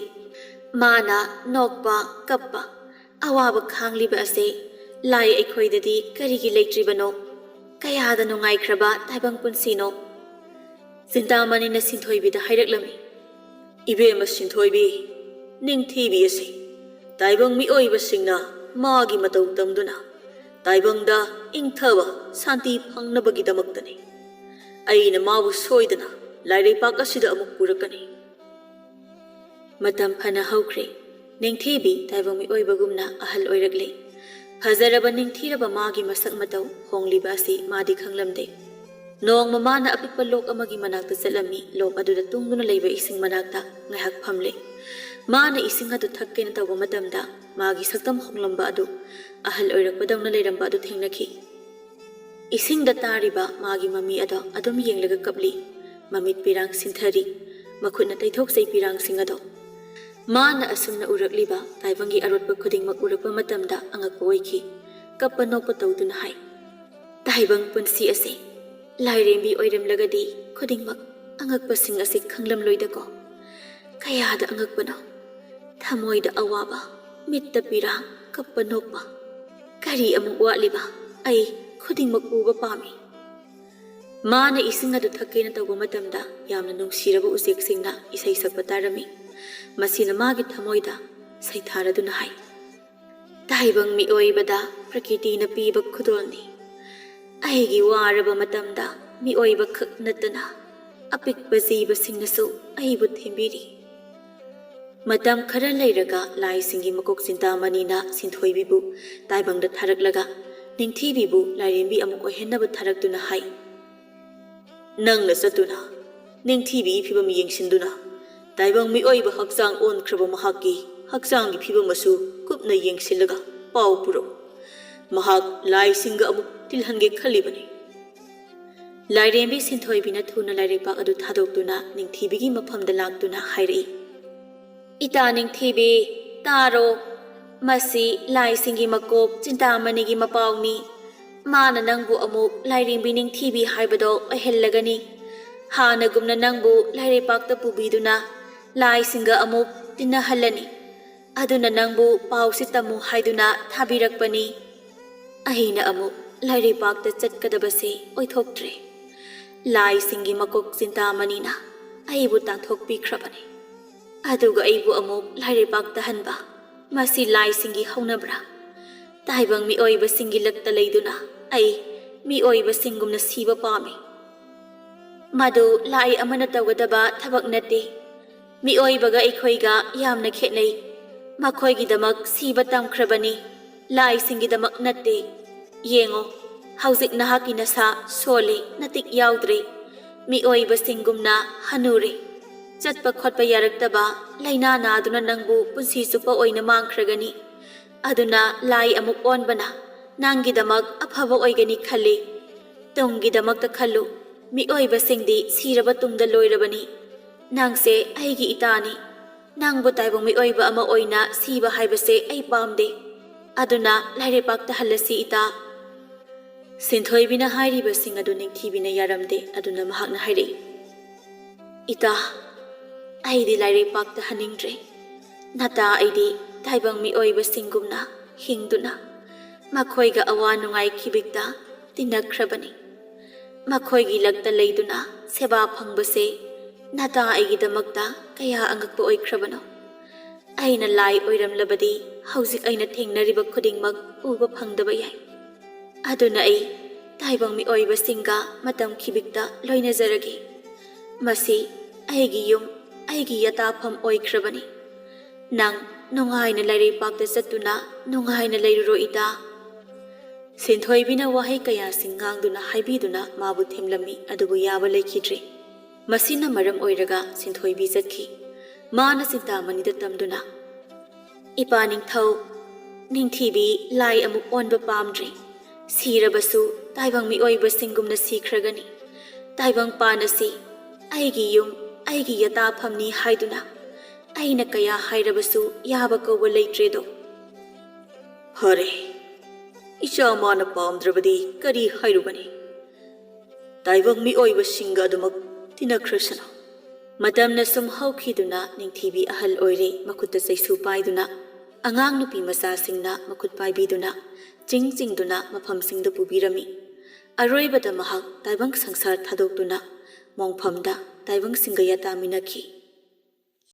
ꯃꯥꯅ ꯅꯣꯛꯄ, ꯀꯞꯄ, ꯑꯋꯥꯕ ꯈꯥꯡꯂꯤꯕ ꯑꯁꯤ ꯂꯥꯏ ꯑꯩꯈꯣꯏꯗꯗꯤ ꯀꯔꯤꯒꯤ ꯂꯩꯇ꯭ꯔꯤꯕꯅꯣ? ꯀꯌꯥꯗ ꯅꯨꯡꯉꯥꯏꯈ꯭ꯔꯕ ꯇꯥꯏꯕꯪ ꯄꯨꯟꯁꯤꯅꯣ!" ꯆꯤꯟꯇꯥꯃꯅꯤꯅ ꯁꯤꯟꯊꯣꯏꯕꯤꯗ ꯍꯥꯏꯔꯛꯂꯝꯃꯤ, "ꯏꯕꯦꯝꯃ ꯁꯤꯟꯊꯣꯏꯕꯤ, ꯅꯤꯡꯊꯤꯕꯤ ꯑꯁꯤ ꯇꯥꯏꯕꯪ ꯃꯤꯑꯣꯏꯕꯁꯤꯡꯅ ꯃꯥꯒꯤ ꯃꯇꯧ ꯇꯝꯗꯨꯅ ꯇꯥꯏꯕꯪꯗ ꯏꯪꯊꯕ, ꯁꯥꯟꯇꯤ ꯐꯪꯅꯕꯒꯤꯗꯃꯛꯇꯅꯤ꯫ ꯑꯩꯅ ꯃꯥꯕꯨ ꯁꯣꯏꯗꯅ ꯂꯥꯏꯔꯩꯄꯥꯛ ꯑꯁꯤꯗ ꯑꯃꯨꯛ ꯄꯨꯔꯛꯀꯅꯤ꯫" ꯃꯇꯝ ꯐꯅ ꯍꯧꯈ꯭ꯔꯦ꯫ ꯅꯤꯡꯊꯤꯕꯤ ꯇꯥꯏꯕꯪ ꯃꯤꯑꯣꯏꯕꯒꯨꯝꯅ ꯑꯍꯜ ꯑꯣꯏꯔꯛꯂꯦ꯫ ꯐꯖꯔꯕ ꯅꯤꯡꯊꯤꯔꯕ ꯃꯥꯒꯤ ꯃꯁꯛ ꯃꯇꯧ ꯍꯣꯡꯂꯤꯕ ꯑꯁꯤ ꯃꯥꯗꯤ ꯈꯪꯂꯝꯗꯦ꯫ ꯅꯣꯡꯃ ꯃꯥꯅ ꯑꯄꯤꯛꯄ ꯂꯣꯛ ꯑꯃꯒꯤ ꯃꯅꯥꯛꯇ ꯆꯠꯂꯝꯃꯤ꯫ ꯂꯣꯛ ꯑꯗꯨꯗ ꯇꯨꯡꯗꯨꯅ ꯂꯩꯕ ꯏꯁꯤꯡ ꯃꯅꯥꯛꯇ ꯉꯥꯏꯍꯥꯛ ꯐꯝꯂꯦ꯫ ꯃꯥꯅ ꯏꯁꯤꯡ ꯑꯗꯨ ꯊꯛꯀꯦꯅ ꯇꯧꯕ ꯃꯇꯝꯗ, ꯃꯥꯒꯤ ꯁꯛꯇꯝ ꯍꯣꯡꯂꯝꯕ ꯑꯗꯨ, ꯑꯍꯜ ꯑꯣꯏꯔꯛꯄꯗꯧꯅ ꯂꯩꯔꯝꯕ ꯑꯗꯨ ꯊꯦꯡꯅꯈꯤ꯫ ꯏꯁꯤꯡꯗ ꯇꯥꯔꯤꯕ ꯃꯥꯒꯤ ꯃꯃꯤ ꯑꯗꯣ ꯑꯗꯨꯝ ꯌꯦꯡꯂꯒ ꯀꯞꯂꯤ꯫ ꯃꯃꯤꯠ ꯄꯤꯔꯥꯡ ꯁꯤꯟꯊꯔꯤ꯫ ꯃꯈꯨꯠꯅ ꯇꯩꯊꯣꯛꯆꯩ ꯄꯤꯔꯥꯡꯁꯤꯡ ꯑꯗꯣ꯫ ꯃꯥꯅ ꯑꯁꯨꯝꯅ ꯎꯔꯛꯂꯤꯕ ꯇꯥꯏꯕꯪꯒꯤ ꯑꯔꯣꯠꯄ ꯈꯨꯗꯤꯡꯃꯛ ꯎꯔꯛꯄ ꯃꯇꯝꯗ ꯑꯉꯛꯄ ꯑꯣꯏꯈꯤ꯫ ꯀꯞꯄ ꯅꯣꯛꯄ ꯇꯧꯗꯨꯅ ꯍꯥꯏ, "ꯇꯥꯏꯕꯪ ꯄꯨꯟꯁꯤ ꯑꯁꯤ ꯂꯥꯏꯔꯦꯝꯕꯤ ꯑꯣꯏꯔꯝꯂꯒꯗꯤ ꯈꯨꯗꯤꯡꯃꯛ ꯑꯉꯛꯄꯁꯤꯡ ꯑꯁꯤ ꯈꯪꯂꯝꯂꯣꯏꯗꯀꯣ꯫ ꯀꯌꯥꯗ ꯑꯉꯛꯄꯅꯣ! ꯊꯃꯣꯏꯗ ꯑꯋꯥꯕ, ꯃꯤꯠꯇ ꯄꯤꯔꯥꯡ, ꯀꯞꯄ ꯅꯣꯛꯄ꯫ ꯀꯔꯤ ꯑꯃꯨꯛ ꯋꯥꯠꯂꯤꯕ? ꯑꯩ ꯈꯨꯗꯤꯡꯃꯛ ꯎꯕ ꯄꯥꯝꯃꯤ꯫" ꯃꯥꯅ ꯏꯁꯤꯡ ꯑꯗꯨ ꯊꯛꯀꯦꯅ ꯇꯧꯕ ꯃꯇꯝꯗ, ꯌꯥꯝꯅ ꯅꯨꯡꯁꯤꯔꯕ ꯎꯆꯦꯛꯁꯤꯡꯅ ꯏꯁꯩ ꯁꯛꯄ ꯇꯥꯔꯝꯃꯤ꯫ ꯃꯁꯤꯅ ꯃꯥꯒꯤ ꯊꯃꯣꯏꯗ ꯁꯩꯊꯥꯔꯗꯨꯅ ꯍꯥꯏ, "ꯇꯥꯏꯕꯪ ꯃꯤꯑꯣꯏꯕꯗ ꯄ꯭ꯔꯀꯤꯇꯤꯅ ꯄꯤꯕ ꯈꯨꯗꯣꯜꯅꯤ꯫ ꯑꯩꯒꯤ ꯋꯥꯔꯕ ꯃꯇꯝꯗ ꯃꯤꯑꯣꯏꯕ ꯈꯛ ꯅꯠꯇꯅ ꯑꯄꯤꯛꯄ ꯖꯤꯕꯁꯤꯡꯅꯁꯨ ꯑꯩꯕꯨ ꯊꯦꯝꯕꯤꯔꯤ꯫" ꯃꯇꯝ ꯈꯔ ꯂꯩꯔꯒ ꯂꯥꯏꯁꯤꯡꯒꯤ ꯃꯀꯣꯛ ꯆꯤꯟꯇꯥꯃꯅꯤꯅ ꯁꯤꯟꯊꯣꯏꯕꯤꯕꯨ ꯇꯥꯏꯕꯪꯗ ꯊꯥꯔꯛꯂꯒ ꯅꯤꯡꯊꯤꯕꯤꯕꯨ ꯂꯥꯏꯔꯦꯝꯕꯤ ꯑꯃꯨꯛ ꯑꯣꯏꯍꯟꯅꯕ ꯊꯥꯔꯛꯇꯨꯅ ꯍꯥꯏ, "ꯅꯪꯅ ꯆꯠꯇꯨꯅ ꯅꯤꯡꯊꯤꯕꯤꯒꯤ ꯐꯤꯕꯝ ꯌꯦꯡꯁꯤꯟꯗꯨꯅ, ꯇꯥꯏꯕꯪ ꯃꯤꯑꯣꯏꯕ ꯍꯛꯆꯥꯡ ꯑꯣꯟꯈ꯭ꯔꯕ ꯃꯍꯥꯛꯀꯤ ꯍꯛꯆꯥꯡꯒꯤ ꯐꯤꯕꯝ ꯑꯁꯨ ꯀꯨꯞꯅ ꯌꯦꯡꯁꯤꯜꯂꯒ ꯄꯥꯎ ꯄꯨꯔꯛꯎ꯫ ꯃꯍꯥꯛ ꯂꯥꯏꯁꯤꯡꯒ ꯑꯃꯨꯛ ꯇꯤꯜꯍꯟꯒꯦ ꯈꯜꯂꯤꯕꯅꯤ꯫ ꯂꯥꯏꯔꯦꯝꯕꯤ ꯁꯤꯟꯊꯣꯏꯕꯤꯅ ꯊꯨꯅ ꯂꯥꯏꯔꯩꯄꯥꯛ ꯑꯗꯨ ꯊꯥꯗꯣꯛꯇꯨꯅ ꯅꯤꯡꯊꯤꯕꯤꯒꯤ ꯃꯐꯝꯗ ꯂꯥꯛꯇꯨꯅ ꯍꯥꯏꯔꯛꯏ, "ꯏꯇꯥ ꯅꯤꯡꯊꯤꯕꯤ, ꯇꯥꯔꯣ꯫ ꯃꯁꯤ ꯂꯥꯏꯁꯤꯡꯒꯤ ꯃꯀꯣꯛ ꯆꯤꯟꯇꯥꯃꯅꯤꯒꯤ ꯃꯄꯥꯎꯅꯤ꯫ ꯃꯥꯅ ꯅꯪꯕꯨ ꯑꯃꯨꯛ ꯂꯥꯏꯔꯦꯝꯕꯤ ꯅꯤꯡꯊꯤꯕꯤ ꯍꯥꯏꯕꯗꯣ ꯑꯣꯏꯍꯜꯂꯒꯅꯤ꯫ ꯍꯥꯟꯅꯒꯨꯝꯅ ꯅꯪꯕꯨ ꯂꯥꯏꯔꯩꯄꯥꯛꯇ ꯄꯨꯕꯤꯗꯨꯅ ꯂꯥꯏꯁꯤꯡꯒ ꯑꯃꯨꯛ ꯇꯤꯟꯅꯍꯜꯂꯅꯤ꯫ ꯑꯗꯨꯅ ꯅꯪꯕꯨ ꯄꯥꯎꯁꯤ ꯇꯝꯃꯨ ꯍꯥꯏꯗꯨꯅ ꯊꯥꯕꯤꯔꯛꯄꯅꯤ꯫ ꯑꯩꯅ ꯑꯃꯨꯛ ꯂꯥꯏꯔꯩꯄꯥꯛꯇ ꯆꯠꯀꯗꯕꯁꯦ ꯑꯣꯏꯊꯣꯛꯇ꯭ꯔꯦ꯫ ꯂꯥꯏꯁꯤꯡꯒꯤ ꯃꯀꯣꯛ ꯆꯤꯟꯇꯥꯃꯅꯤꯅ ꯑꯩꯕꯨ ꯇꯥꯟꯊꯣꯛꯄꯤꯈ꯭ꯔꯕꯅꯤ꯫ ꯑꯗꯨꯒ ꯑꯩꯕꯨ ꯑꯃꯨꯛ ꯂꯥꯏꯔꯩꯄꯥꯛꯇ ꯍꯟꯕ, ꯃꯁꯤ ꯂꯥꯏꯁꯤꯡꯒꯤ ꯍꯧꯅꯕ꯭ꯔꯥ? ꯇꯥꯏꯕꯪ ꯃꯤꯑꯣꯏꯕꯁꯤꯡꯒꯤ ꯂꯛꯇ ꯂꯩꯗꯨꯅ ꯑꯩ ꯃꯤꯑꯣꯏꯕꯁꯤꯡꯒꯨꯝꯅ ꯁꯤꯕ ꯄꯥꯝꯃꯤ꯫ ꯃꯗꯨ ꯂꯥꯏ ꯑꯃꯅ ꯇꯧꯒꯗꯕ ꯊꯕꯛ ꯅꯠꯇꯦ꯫ ꯃꯤꯑꯣꯏꯕꯒ ꯑꯩꯈꯣꯏꯒ ꯌꯥꯝꯅ ꯈꯦꯠꯅꯩ꯫ ꯃꯈꯣꯏꯒꯤꯗꯃꯛ ꯁꯤꯕ ꯇꯝꯈ꯭ꯔꯕꯅꯤ, ꯂꯥꯏꯁꯤꯡꯒꯤꯗꯃꯛ ꯅꯠꯇꯦ꯫ ꯌꯦꯡꯉꯣ, ꯍꯧꯖꯤꯛ ꯅꯍꯥꯛꯀꯤ ꯅꯁꯥ ꯁꯣꯜꯂꯦ, ꯅꯇꯤꯛ ꯌꯥꯎꯗ꯭ꯔꯦ꯫ ꯃꯤꯑꯣꯏꯕꯁꯤꯡꯒꯨꯝꯅ ꯍꯅꯨꯔꯦ꯫ ꯆꯠꯄ ꯈꯣꯠꯄ ꯌꯥꯔꯛꯇꯕ, ꯂꯥꯏꯅꯥ ꯅꯥꯗꯨꯅ ꯅꯪꯕꯨ ꯄꯨꯟꯁꯤ ꯆꯨꯞꯄ ꯑꯣꯏꯅ ꯃꯥꯡꯈ꯭ꯔꯒꯅꯤ꯫ ꯑꯗꯨꯅ ꯂꯥꯏ ꯑꯃꯨꯛ ꯑꯣꯟꯕꯅ ꯅꯪꯒꯤꯗꯃꯛ ꯑꯐꯕ ꯑꯣꯏꯒꯅꯤ ꯈꯜꯂꯤ꯫ ꯇꯨꯡꯒꯤꯗꯃꯛꯇ ꯈꯜꯂꯨ꯫ ꯃꯤꯑꯣꯏꯕꯁꯤꯡꯗꯤ ꯁꯤꯔꯕ ꯇꯨꯡꯗ ꯂꯣꯏꯔꯕꯅꯤ꯫ ꯅꯪꯁꯦ ꯑꯩꯒꯤ ꯏꯇꯥꯅꯤ꯫ ꯅꯪꯕꯨ ꯇꯥꯏꯕꯪ ꯃꯤꯑꯣꯏꯕ ꯑꯃ ꯑꯣꯏꯅ ꯁꯤꯕ ꯍꯥꯏꯕꯁꯦ ꯑꯩ ꯄꯥꯝꯗꯦ꯫ ꯑꯗꯨꯅ ꯂꯥꯏꯔꯩꯄꯥꯛꯇ ꯍꯜꯂꯁꯤ, ꯏꯇꯥ꯫" ꯁꯤꯟꯊꯣꯏꯕꯤꯅ ꯍꯥꯏꯔꯤꯕꯁꯤꯡ ꯑꯗꯨ ꯅꯤꯡꯊꯤꯕꯤꯅ ꯌꯥꯔꯝꯗꯦ꯫ ꯑꯗꯨꯅ ꯃꯍꯥꯛꯅ ꯍꯥꯏꯔꯛꯏ, "ꯏꯇꯥ, ꯑꯩꯗꯤ ꯂꯥꯏꯔꯩꯄꯥꯛꯇ ꯍꯟꯅꯤꯡꯗ꯭ꯔꯦ꯫ ꯅꯇꯥ ꯑꯩꯗꯤ ꯇꯥꯏꯕꯪ ꯃꯤꯑꯣꯏꯕꯁꯤꯡꯒꯨꯝꯅ ꯍꯤꯡꯗꯨꯅ ꯃꯈꯣꯏꯒ ꯑꯋꯥ ꯅꯨꯡꯉꯥꯏ ꯈꯤꯕꯤꯛꯇ ꯇꯤꯟꯅꯈ꯭ꯔꯕꯅꯤ꯫ ꯃꯈꯣꯏꯒꯤ ꯂꯛꯇ ꯂꯩꯗꯨꯅ ꯁꯦꯕꯥ ꯐꯪꯕꯁꯦ ꯅꯇꯥ ꯑꯩꯒꯤꯗꯃꯛꯇ ꯀꯌꯥ ꯑꯉꯛꯄ ꯑꯣꯏꯈ꯭ꯔꯕꯅꯣ꯫ ꯑꯩꯅ ꯂꯥꯏ ꯑꯣꯏꯔꯝꯂꯕꯗꯤ ꯍꯧꯖꯤꯛ ꯑꯩꯅ ꯊꯦꯡꯅꯔꯤꯕ ꯈꯨꯗꯤꯡꯃꯛ ꯎꯕ ꯐꯪꯗꯕ ꯌꯥꯏ꯫ ꯑꯗꯨꯅ ꯑꯩ ꯇꯥꯏꯕꯪ ꯃꯤꯑꯣꯏꯕꯁꯤꯡꯒ ꯃꯇꯝ ꯈꯤꯕꯤꯛꯇ ꯂꯣꯏꯅꯖꯔꯒꯦ꯫ ꯃꯁꯤ ꯑꯩꯒꯤ ꯌꯨꯝ, ꯑꯩꯒꯤ ꯌꯥꯇꯥꯐꯝ ꯑꯣꯏꯈ꯭ꯔꯕꯅꯤ꯫ ꯅꯪ ꯅꯨꯡꯉꯥꯏꯅ ꯂꯥꯏꯔꯩꯄꯥꯛꯇ ꯆꯠꯇꯨꯅ ꯅꯨꯡꯉꯥꯏꯅ ꯂꯩꯔꯨꯔꯣ, ꯏꯇꯥ꯫" ꯁꯤꯟꯊꯣꯏꯕꯤꯅ ꯋꯥꯍꯩ ꯀꯌꯥꯁꯤꯡ ꯉꯥꯡꯗꯨꯅ ꯍꯥꯏꯕꯤꯗꯨꯅ ꯃꯥꯕꯨ ꯊꯦꯝꯂꯝꯃꯤ, ꯑꯗꯨꯕꯨ ꯌꯥꯕ ꯂꯩꯈꯤꯗ꯭ꯔꯦ꯫ ꯃꯁꯤꯅ ꯃꯔꯝ ꯑꯣꯏꯔꯒ ꯁꯤꯟꯊꯣꯏꯕꯤ ꯆꯠꯈꯤ꯫ ꯃꯥꯅ ꯆꯤꯟꯇꯥꯃꯅꯤꯗ ꯇꯝꯗꯨꯅ, "ꯏꯄꯥ ꯅꯤꯡꯊꯧ, ꯅꯤꯡꯊꯤꯕꯤ ꯂꯥꯏ ꯑꯃꯨꯛ ꯑꯣꯟꯕ ꯄꯥꯝꯗ꯭ꯔꯦ꯫ ꯁꯤꯔꯕꯁꯨ ꯇꯥꯏꯕꯪ ꯃꯤꯑꯣꯏꯕꯁꯤꯡꯒꯨꯝꯅ ꯁꯤꯈ꯭ꯔꯒꯅꯤ꯫ ꯇꯥꯏꯕꯪ ꯄꯥꯟ ꯑꯁꯤ ꯑꯩꯒꯤ ꯌꯨꯝ, ꯑꯩꯒꯤ ꯌꯥꯇꯥꯐꯝꯅꯤ ꯍꯥꯏꯗꯨꯅ ꯑꯩꯅ ꯀꯌꯥ ꯍꯥꯏꯔꯕꯁꯨ ꯌꯥꯕ ꯀꯧꯕ ꯂꯩꯇ꯭ꯔꯦꯗꯣ꯫ ꯐꯔꯦ, ꯏꯆꯥ ꯃꯥꯅ ꯄꯥꯝꯗ꯭ꯔꯕꯗꯤ ꯀꯔꯤ ꯍꯥꯏꯔꯨꯒꯅꯤ? ꯇꯥꯏꯕꯪ ꯃꯤꯑꯣꯏꯕꯁꯤꯡꯒ ꯑꯗꯨꯃꯛ ꯇꯤꯟꯅꯈ꯭ꯔꯁꯅꯨ꯫ ꯃꯇꯝꯅ ꯁꯨꯝ ꯍꯧꯈꯤꯗꯨꯅ ꯅꯤꯡꯊꯤꯕꯤ ꯑꯍꯜ ꯑꯣꯏꯔꯦ, ꯃꯈꯨꯠꯇ ꯆꯩꯁꯨ ꯄꯥꯏꯗꯨꯅ ꯑꯉꯥꯡ ꯅꯨꯄꯤ ꯃꯆꯥꯁꯤꯡꯅ ꯃꯈꯨꯠ ꯄꯥꯏꯕꯤꯗꯨꯅ ꯆꯤꯡ ꯆꯤꯡꯗꯨꯅ ꯃꯐꯝꯁꯤꯡꯗ ꯄꯨꯕꯤꯔꯝꯃꯤ꯫ ꯑꯔꯣꯏꯕꯗ ꯃꯍꯥꯛ ꯇꯥꯏꯕꯪ ꯁꯪꯁꯥꯔ ꯊꯥꯗꯣꯛꯇꯨꯅ ꯃꯣꯡꯐꯝꯗ ꯇꯥꯏꯕꯪꯁꯤꯡꯒ ꯌꯥꯇꯥꯃꯤꯟꯅꯈꯤ꯫